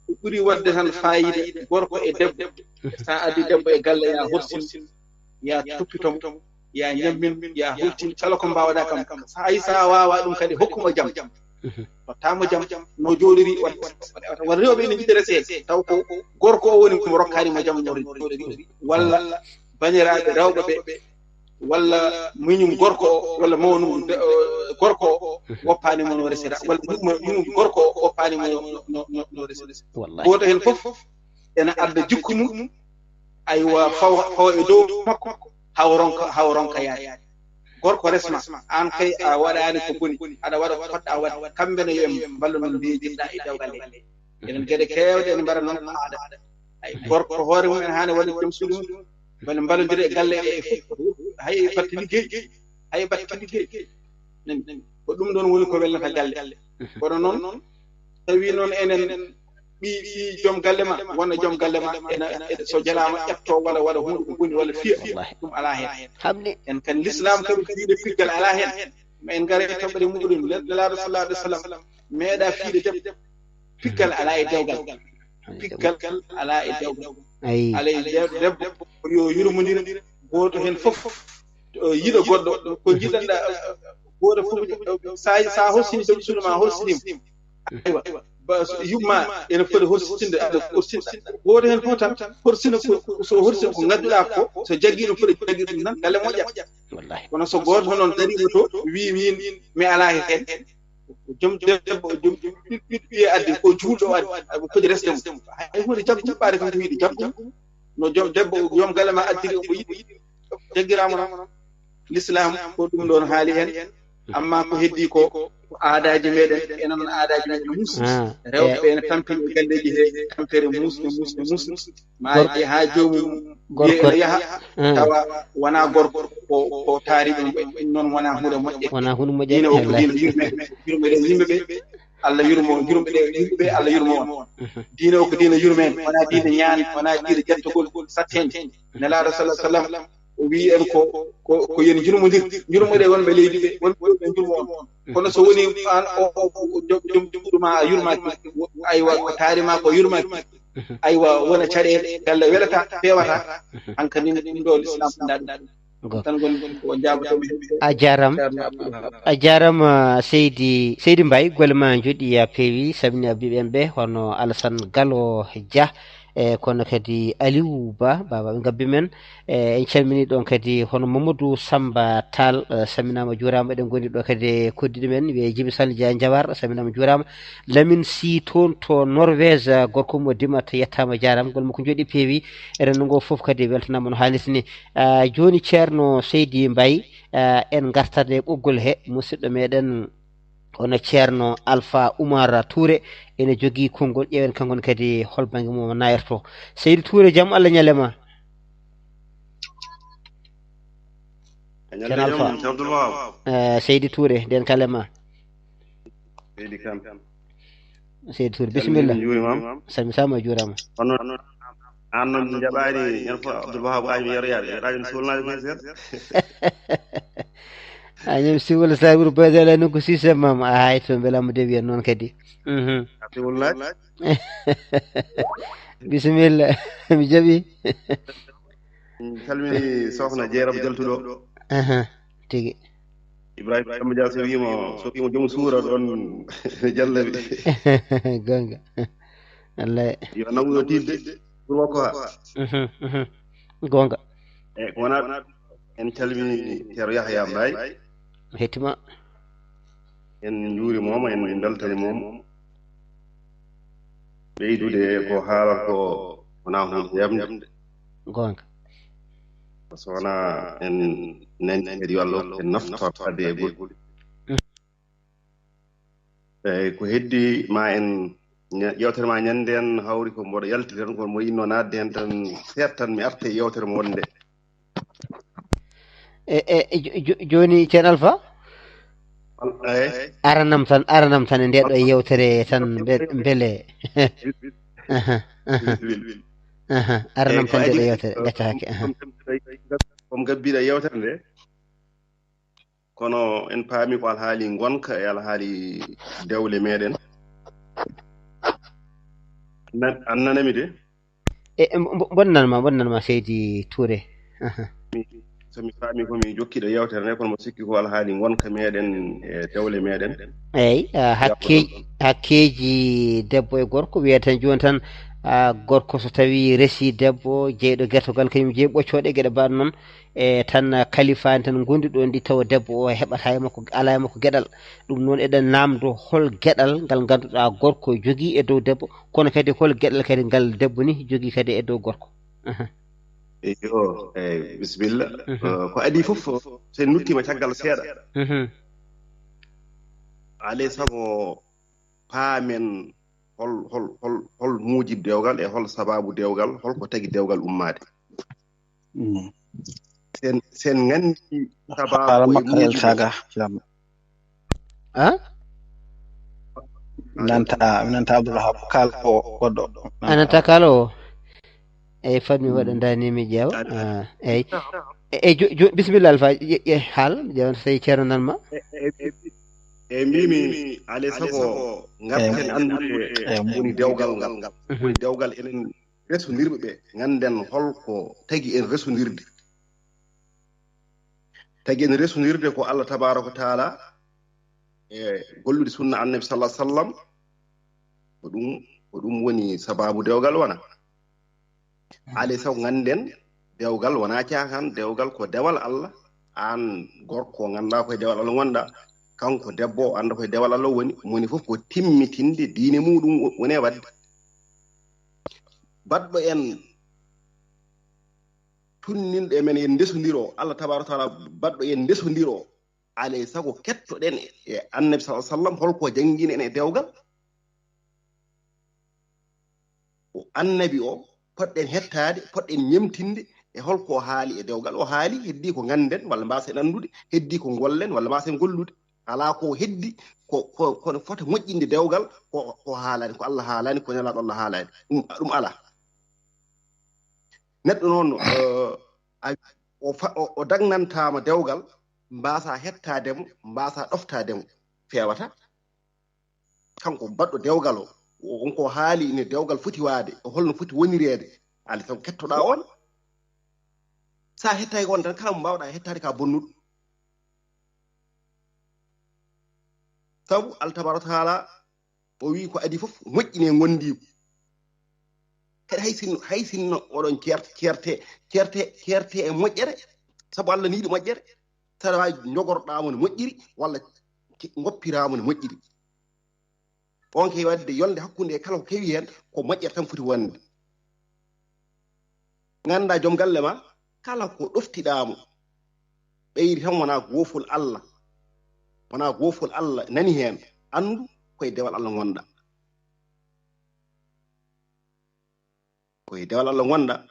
Ko ɓuri waɗde tan faayiida, gorko e debbo. So a addi debbo e galle, ya horsin, ya toppito mo, ya ñammin, ya hultin kala ko mbaawɗaa kam. So hay so a waawaa ɗum kadi, hokku mo jam. Totta mo jam, no jooɗori, wata, wata, wata rewɓe ene njiɗi reseede, taw ko gorko o woni mo rokkaani mo jam, no jooɗori. Walla banndiraaɓe rewɓe ɓe, walla miñum gorko o, walla mawnum de-, o, gorko o woppaani mo no resira, walla miñum, miñum gorko o woppaani mo no, no, no, no resira. Wallahi. Gooto heen fof ene adda jikku mum, aywa, fawa, fawa e dow makko, haw ronka, haw ronka yaade. Gorko resma, aan kay a waɗaani ko boni, aɗa waɗa ko poɗɗa waɗde. Kamɓe ne yo en mballu no mbiijirɗa e dewgal he. Enen geɗe keewɗe ene mbaɗa noon ko aada. Ay, gorko hoore mum en haani waɗa joom suudu mum, walla mballondira e galle e fof, hay e batte liggey, hay e batte liggey. Nani? Ko ɗum ɗoon woni ko welnata galle. Kono noon, tawi noon enen ɓi, ɓi joom galle ma, wona joom galle ma, ena, ena, so jalaama ƴetto walla waɗa huunde ko boni walla fiya, wallahi, ɗum alaa heen. Hamni. En kan l'islam kam diine piggal alaa heen. Ma en ngara e toɓɓere muɗum, Nelaaɗo sallallahu alaihi wasallam meeɗa fiide debbo. Piggal alaa e dewgal. Piggal alaa e dewgal. Ayi. Alaa e de-, debbo, ko yo yurmondir, gooto heen fof, o yiɗa goɗɗo, ko njiɗanɗa, gooto fof, sa, sa horsini joom suudu ma, horsini mo. Aywa, ba, so yumma ene foti horsinde, aɗa horsinta. Gooto heen fof tan, horsina ko, so horsina ko ngadduɗa ko, so jaggi ɗum foti jaggi ɗum tan, galle moƴƴat. Wallahi. Kono so gooto noon dariima to, wi min, mi alaa heen, joom debbo, joom ɓiɗɗo, ɓiɗɗo ɓiye addi, ko juulɗo o addi, aɗa foti resde mo. Hay huunde jaggu, ɓaade kam ko yiɗi jaggu. No joom debbo, joom galle ma addiri o ko yiɗi, jaggiraama noon. L'islam ko ɗum ɗoon haali heen. Amma ko heddi ko, ko aadaaji meɗen, enen noon aadaaji meɗen mus. Ah, rewɓe eh, ɓe ene tampini e galleeji he, tampere mus, e mus, e mus. Maaji haa joomum gorko, wiye ene yaha, ah, tawa wonaa gorko, ko, ko taari ɗum ɓe. Ɗum noon wonaa huunde moƴƴe. Wonaa huunde moƴƴe, diine o ko wallahi, diine yurmeende. Yurmeende yimɓe ɓe, Allah yurmo, yurmeende yimɓe ɓe, Allah yurmo on. Mhm. Diine o ko diine yurmeende, wonaa diine ñaan, wonaa diine jettogol, satteende. Nelaaɗo sallallahu alaihi wasallam, o wi'i en ko, ko, ko yen njurmondir, njurmoɗe wonɓe leydi ɓe, wonɓe ɓe njurmo on. Kono so woni an o, o, o, joom, joom suudu ma a yurmaaki, aywa, ko taari ma ko yurmaaki, aywa, wona caɗeele, galle welata, feewata, hankadi ɗum ɗo l'islam ndaa ɗum. Go. Tan ngon ko jaabotomi. A jaaraama. Ceerno Abdou Wahab. A jaaraama, seydi, seydi Mbaye, golle ma njooɗi, a peewi, salmini Abdou ɓen ɓe, hono Alassane Gallo Dia, e kono kadi Aliou Ba, baaba ɓe ngabbi men. E, en calmini ɗon kadi hono Mamadou Samba Tall, e, salminaama, juuraama. Eɗen ngondi ɗo kadi e koddiɗo men, wiyee Jibi Sall Dia Njawar, salminaama, juuraama. Lamine Sy toon to Norvège, gorko mo Dimat, yettaama, jaaraama, golle makko njooɗi, peewi. Renndo ngo fof kadi weltanaama no haanirta ni. Ah, jooni, Ceerno Seydi Mbaye, ah, en ngartat e ɓoggol he musidɗo meɗen, hono Ceerno Alpha Oumar Touré, ene jogii konngol, ƴeewen kanko ne kadi hol bannge mum o nayrto. Seydi Touré, jam Allah ñalle ma. A ñalle Ceerno Alpha. Jam, Abdoul Wahab. Eh, Seydi Touré, nden kale ma. Seydi Kane. Seydi Touré, bisimilla. Calmini, njuurimaama. Salmi sama, juuraama. Kono aan noon njaɓaani, ñande fof Abdoul Wahab, ay mi yeroyaade, yeroyaade mi suulnaade koye seeɗa. A ñam siwol sa wuro boyde ala nokku sise mam, a hay to mbela mo dewi en noon kadi. Mhm. A siwol naade. Bisimilla, mi jaɓi. Min calmini sohna Jeeraba Jaltuɗo. Aha, tigi. Ibrahima Samba Dia, so wiimo, so wiimo joom suura ɗon, jallabi. Gonga. Wallahi. Yo nangu yo tiiɗde, pour wakko ha. Mhm, mhm. Gonga. E ko wona, en calmini Ceerno Yahya Mbaye. Hettima. En njuurimooma, en mbeltaniimooma. Ɓeydude ko haalata ko wonaa huunde yamde. Goonga. So wonaa en nani kadi yo Allah en naftor fadde e goɗɗum. Eeyi, ko heddi ma en ña-, yeewtere ma ñande en hawri ko mboɗo yalti tan, kono mboɗo yiɗno naatde heen tan seeɗa tan mi arta e yeewtere mo wonde. E, e, e, jo-, jo-, jooni, Ceerno Alfa? Eeyi. Aranam tan, aranam tan e nde ɗo yeewtere tan, mbe-, mbele. Aha, aha. Aha, aranam tan e nde ɗo yeewtere, gaccaaki, aha. Ko mi gabbiɗo e yeewtere nde. Kono en paami ko alhaali ngonka e alhaali dewle meɗen. Nan- an nanami de. E e, mbo- mbo- bonnan ma bonnan ma seydi Touré. Aha. So mi faami ko mi jokkiiɗo yewtere nde, kono mo sikki ko alhaali ngonka meɗen e dewle meɗen. Eyyi, ah, hakkeeji hakkeeji debbo e gorko wiyata tan jooni tan, ah, gorko so tawi resi debbo jeyɗo gertogal kañum jeeyi ɓoccoɗe geɗe mbaɗa noon. E tan, ah, kalifaani tan ngonduɗo ndi tawa debbo o heɓata e makko ala e makko geɗal. Ɗum noon eɗen namdo hol geɗal ngal ngannduɗaa gorko jogii e dow debbo, kono kadi hol geɗal kadi ngal debbo ni jogii kadi e dow gorko. Aha. Eyo, eyyi, bisimilla. Mhm. Eh, ko adii fof, so en nuttiima caggal seeɗa. Mhm. Alay sago paamen hol hol hol hol muujib dewgal e hol sababu dewgal, hol ko tagi dewgal ummaade. Mm. Sen sen nganndi sababu Haala e makko muujib eltaga. Ah? Nanta nanta Abdoulwahab kala ko goɗɗo. Ananta kala o. Eyyi, fat mi waɗa ndani mi ƴeewa. Ah, eyyi. E, e, jo- jo- bisimilla Alfa, ƴe- ƴe- haal, ƴeewa so tawi ceerno nan ma. E mbimi alay sago ngarten anndude Eyyi. woni dewgal ngal. Woni dewgal enen resondirɓe ɓe, ngannden holko tagi en resondirde. Tagi en resondirde ko Allah tabaraka wa taala e gollude sunna annabi sallallahu alaihi wasallam. Ko ɗum ko ɗum woni sababu dewgal wona. Alay sago ngannden dewgal wona caakan, dewgal ko dewal Allah. An gorko ngannduɗaa koye dewal Allah ngonɗaa, kanko debbo o annda koye dewal Allah woni. Moni fof ko timmitinde diine muɗum woni e waɗde. Baɗɗo en tunninɗo e men en ndesondiro, Allah tabaraka wa taala baɗɗo en ndesondiro. Alay sago kettoɗen e annabi sallallahu alaihi wasallam holko janngini en e dewgal. O annabi o poɗɗen hettaade, poɗɗen ñemtinde e holko o haali e dewgal. O haali heddii ko ngannden walla mbaasen anndude, heddii ko ngollen walla mbaasen gollude. Alaa ko heddii ko ko kono fota moƴƴinde dewgal ko ko haalani, ko Allah haalani, ko nelaaɗo Allah haalani. Ɗum ɗum alaa. Neɗɗo noon, eh, a- o fa- o- o dagnantaama dewgal, mbaasa hettaade mo, mbaasa ɗoftaade mo, feewata. Kanko baɗɗo dewgal o, o- on ko haali ine dewgal foti waade, o holno foti wonireede. Alay sago kettoɗaa on. Sa hettaaki on tan, kala mo mbaawɗaa hettaade ka bonnuɗo. Sabu Allah tabaraka wa taala o wi ko adii fof moƴƴine ngondiigu. Kadi hay sinno hay sinno oɗon ceerte ceerte ceerte ceerte e moƴƴere, sabu Allah ne yiɗi moƴƴere. Saɗa waawi jogorɗaa mo no moƴƴiri walla goppiraamo no moƴƴiri. On kay waɗde yolnde hakkunde e kala ko kewi heen ko moƴƴere tan foti wonde. Nganndaa joom galle ma, kala ko ɗoftiɗaa mo, ɓeydi tan wonaa goofol Allah, wonaa goofol Allah nani heen, anndu koye dewal Allah ngonɗaa. Koye dewal Allah ngonɗaa.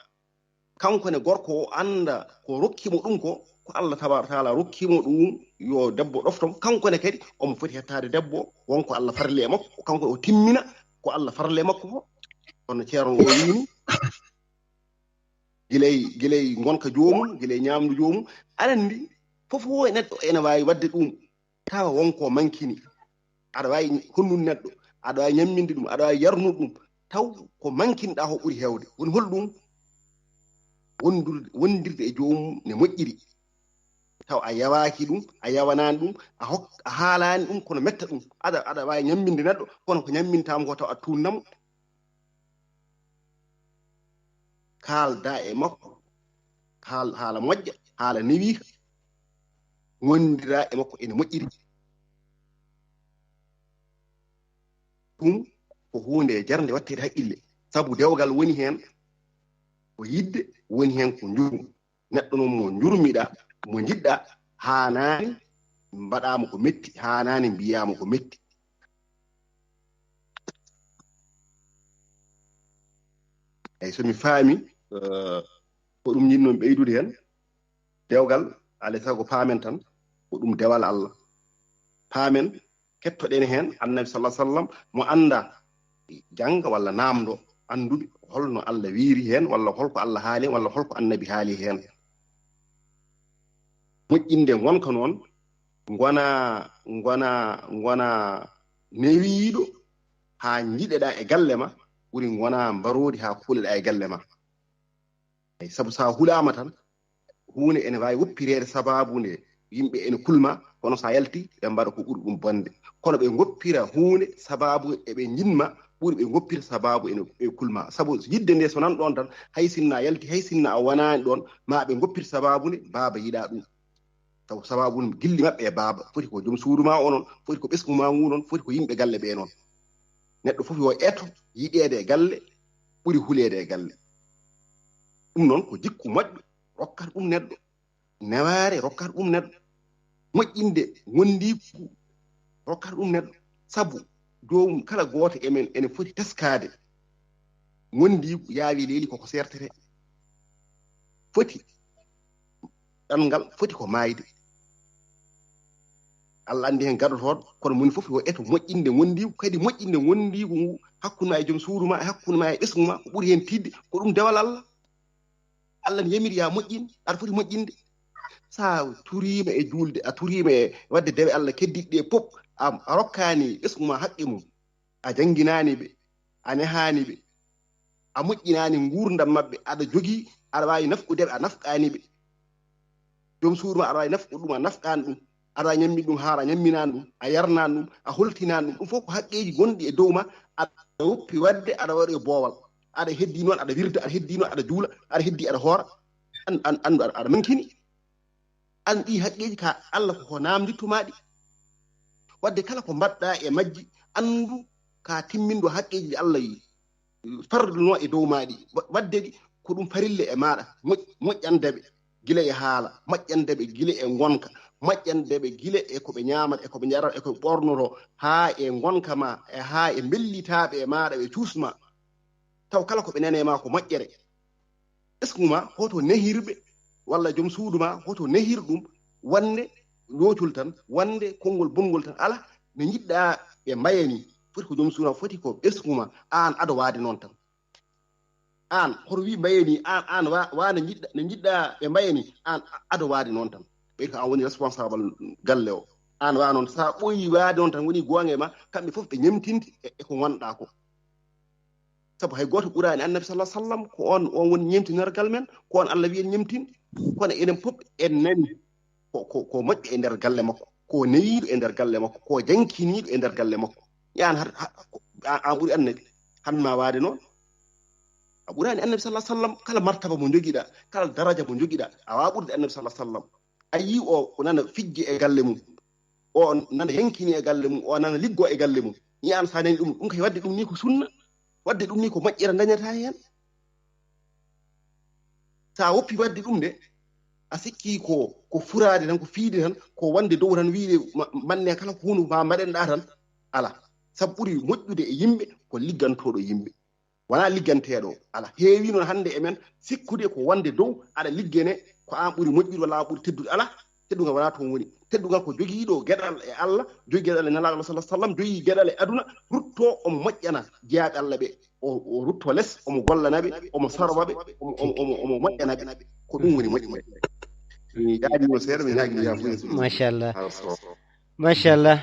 Kanko ne gorko o annda ko rokki mo ɗum ko, ko Allah tabaraka wa taala rokki mo ɗum yo debbo ɗofto mo. Kanko ne kadi omo foti hettaade debbo o, won ko Allah farli e makko, kanko o timmina ko Allah farli e makko ko. Kono ceerno o wiini gilay gilay ngonka joomum, gilay ñaamdu joomum. Aɗa anndi fof o e neɗɗo ene waawi waɗde ɗum, tawa won ko mankini. Aɗa waawi honnude neɗɗo, aɗa waawi ñamminde ɗum, aɗa waawi yarnude ɗum, taw ko mankinɗaa ko ɓuri heewde. Woni hol ɗum? Wondude wondirde e joomum ne moƴƴiri. Taw a yawaaki ɗum, a yawanaani ɗum, a hok a haalaani ɗum kono metta ɗum. Aɗa aɗa waawi ñamminde neɗɗo kono ko ñammintaama ko taw a tuunnamo. Kaalda e makko haal haala moƴƴa, haala newiika, ngondiraa e makko ene moƴƴiri. Ɗum ko huunde jarnde watteede haqqille, sabu dewgal woni heen ko yiɗde, woni heen ko njurmo. Neɗɗo noon mo njurmiɗaa, mo njiɗɗaa, haanaani mbaɗaama ko metti, haanaani mbiyaama ko metti. Eyi, so mi faami, eh, ko ɗum njiɗnoon ɓeydude heen, dewgal, alay sago paamen tan ko ɗum dewal Allah. Paamen, kettoɗen heen Annabi sallallahu alaihi wasallam mo annda, jannga walla naamndo annduɓe holno Allah wiiri heen walla holko Allah haali heen walla holko Annabi haali heen. Moƴƴinde ngonka noon, ngona ngona ngona newiiɗo haa njiɗeɗaa e galle ma, ɓuri ngona mbaroodi haa kuuleɗaa e galle ma. Sabu so a hulaama tan, huunde ene waawi woppireede sabaabu nde yimɓe ene kulma, kono so a yalti ɓe mbaɗa ko ɓuri ɗum bonde. Kono ɓe ngoppira huunde sabaabu eɓe njiɗma ɓuri ɓe ngoppira sabaabu ene kulma. Sabu yidde nde so nan ɗoon tan, hay sinno a yalti, hay sinno a wonaani ɗoon, ma ɓe ngoppir sabaabu nde baaba yiɗaa ɗum. Taw sabaabu ɗum gilli maɓɓe e baaba, foti ko joom suudu ma o noon, foti ko ɓesngu ma ngu noon, foti ko yimɓe galle ɓe noon. Neɗɗo fof yo eto yiɗeede e galle ɓuri huleede e galle. Ɗum noon ko jikku moƴƴo, rokkata ɗum neɗɗo. Newaare rokkata ɗum neɗɗo. Moƴƴinde ngondiigu rokkata ɗum neɗɗo. Sabu joomum kala gooto e men ene foti teskaade ngondiigu yaawi leeli koko sertete. Foti ɗanngal foti ko maayde. Allah anndi heen gadotooɗo, kono moni fof yo eto moƴƴinde ngondiigu, kadi moƴƴinde ngondiigu ngu hakkunde ma e joom suudu ma, e hakkunde ma e ɓesngu ma, ko ɓuri heen tiiɗde ko ɗum dewal Allah. Allah ne yamiri ya moƴƴin, aɗa foti moƴƴinde. So a turiima e juulde, a turiima e waɗde dewe Allah keddiɗɗe ɗe pop, a rokkaani ɓesngu ma haqqe mum, a jannginaani ɓe, a nehaani ɓe, a moƴƴinaani nguurndam maɓɓe, aɗa jogii, aɗa waawi nafqude ɓe, a nafqaani ɓe. Joom suudu ma aɗa waawi nafqude ɗum, a nafqaani ɗum. Aɗa waawi ñammin ɗum haara, a ñamminaani ɗum, a yarnaani ɗum, a holtinaani ɗum. Ɗum fof ko haqqeeji gonɗi e dow ma, aɗa woppi waɗde, aɗa waɗa e boowal. Aɗa heddii noon, aɗa wirda, aɗa heddii noon, aɗa juula, aɗa heddii, aɗa hoora. An, an, anndu aɗa, aɗa mankini. An ɗii haqqeeji ka Allah ko, ko naamnditto ma ɗi. Waɗde kala ko mbaɗɗa e majji, anndu ka timminɗo haqqeeji ɗi Allah yi. Farduno e dow maaɗi, waɗde ɗi ko ɗum farille e maaɗa, moƴƴande ɓe gila e haala, moƴƴande ɓe gila e ngonka, moƴƴande ɓe gila e ko ɓe ñaamata, e ko ɓe njarata, e ko ɓe ɓornoto, haa e ngonka ma, e haa e mbellitaaɓe e maaɗa ɓe cuusma. Taw kala ko ɓe nane ma ko moƴƴere. Ɓesngu ma hoto nehirɓe, walla joom suudu ma hoto nehir ɗum, wonde loocol tan, wonde konngol bonngol tan. Ala, no njiɗɗa ɓe mbayani, foti ko joom suudu ma, foti ko ɓesngu ma, aan aɗa waade noon tan. Aan hoto wi mbayani, aan, aan wa, wa no njiɗɗa, no njiɗɗa ɓe mbayani, aan aɗa waade noon tan. Ɓeyi ko aan woni responsable galle o. Aan wa noon, so a ɓooyi waade noon tan, woni goonga e ma, kamɓe fof ɓe ñemtinte e, e ko ngonɗa ko. Sabu hay gooto ɓuraani Annabi sallallahu alaihi wasallam, ko on, on woni ñemtinargal men, ko on Allah wiyen ñemtin. Kono enen pop en nani ko, ko, ko moƴƴo e nder galle makko, ko newiiɗo e nder galle makko, ko jankiniiɗo e nder galle makko. Yaan har, ha, ko, a, a ɓuri Annabi, han ma waade noon. A ɓuraani Annabi sallallahu alaihi wasallam, kala martaba mo jogiɗa, kala daraja mo jogiɗa, a waawa ɓurde Annabi sallallahu alaihi wasallam. A yii o, o nana fijje e galle mum, o nana yankini e galle mum, o nana liggo e galle mum. Yaan sa nani ɗum, ɗum kay waɗde ɗum ni ko sunna, waɗde ɗum ni ko moƴƴere dañata heen. Sa woppi waɗde ɗum de, a sikki ko, ko furaade tan, ko fiide tan, ko wonde dow tan, wiide ma, manne kala ko hunde ma mbaɗen ɗa tan, ala. Sabu ɓuri moƴƴude e yimɓe ko liggantooɗo yimɓe. Wona ligganteeɗo, ala. Heewi noon hannde e men sikkude ko wonde dow aɗa liggene ko an ɓuri moƴƴude walla an ɓuri teddude, ala. Teddungal wona toon woni. Teddungal ko jogiiɗo geɗal e Allah, jogii geɗal e Nelaaɗo sallallahu alaihi wasallam, jogii geɗal e aduna, rutto omo moƴƴana jeyaaɓe Allah ɓe. O, o rutto les, omo gollana ɓe, omo sarwa ɓe, omo, omo, omo, omo moƴƴana ɓe. Ko ɗum woni moƴƴere. Mi yaajimo seeɗa, mi yaajimo yaafuya. Machallah. Machallah.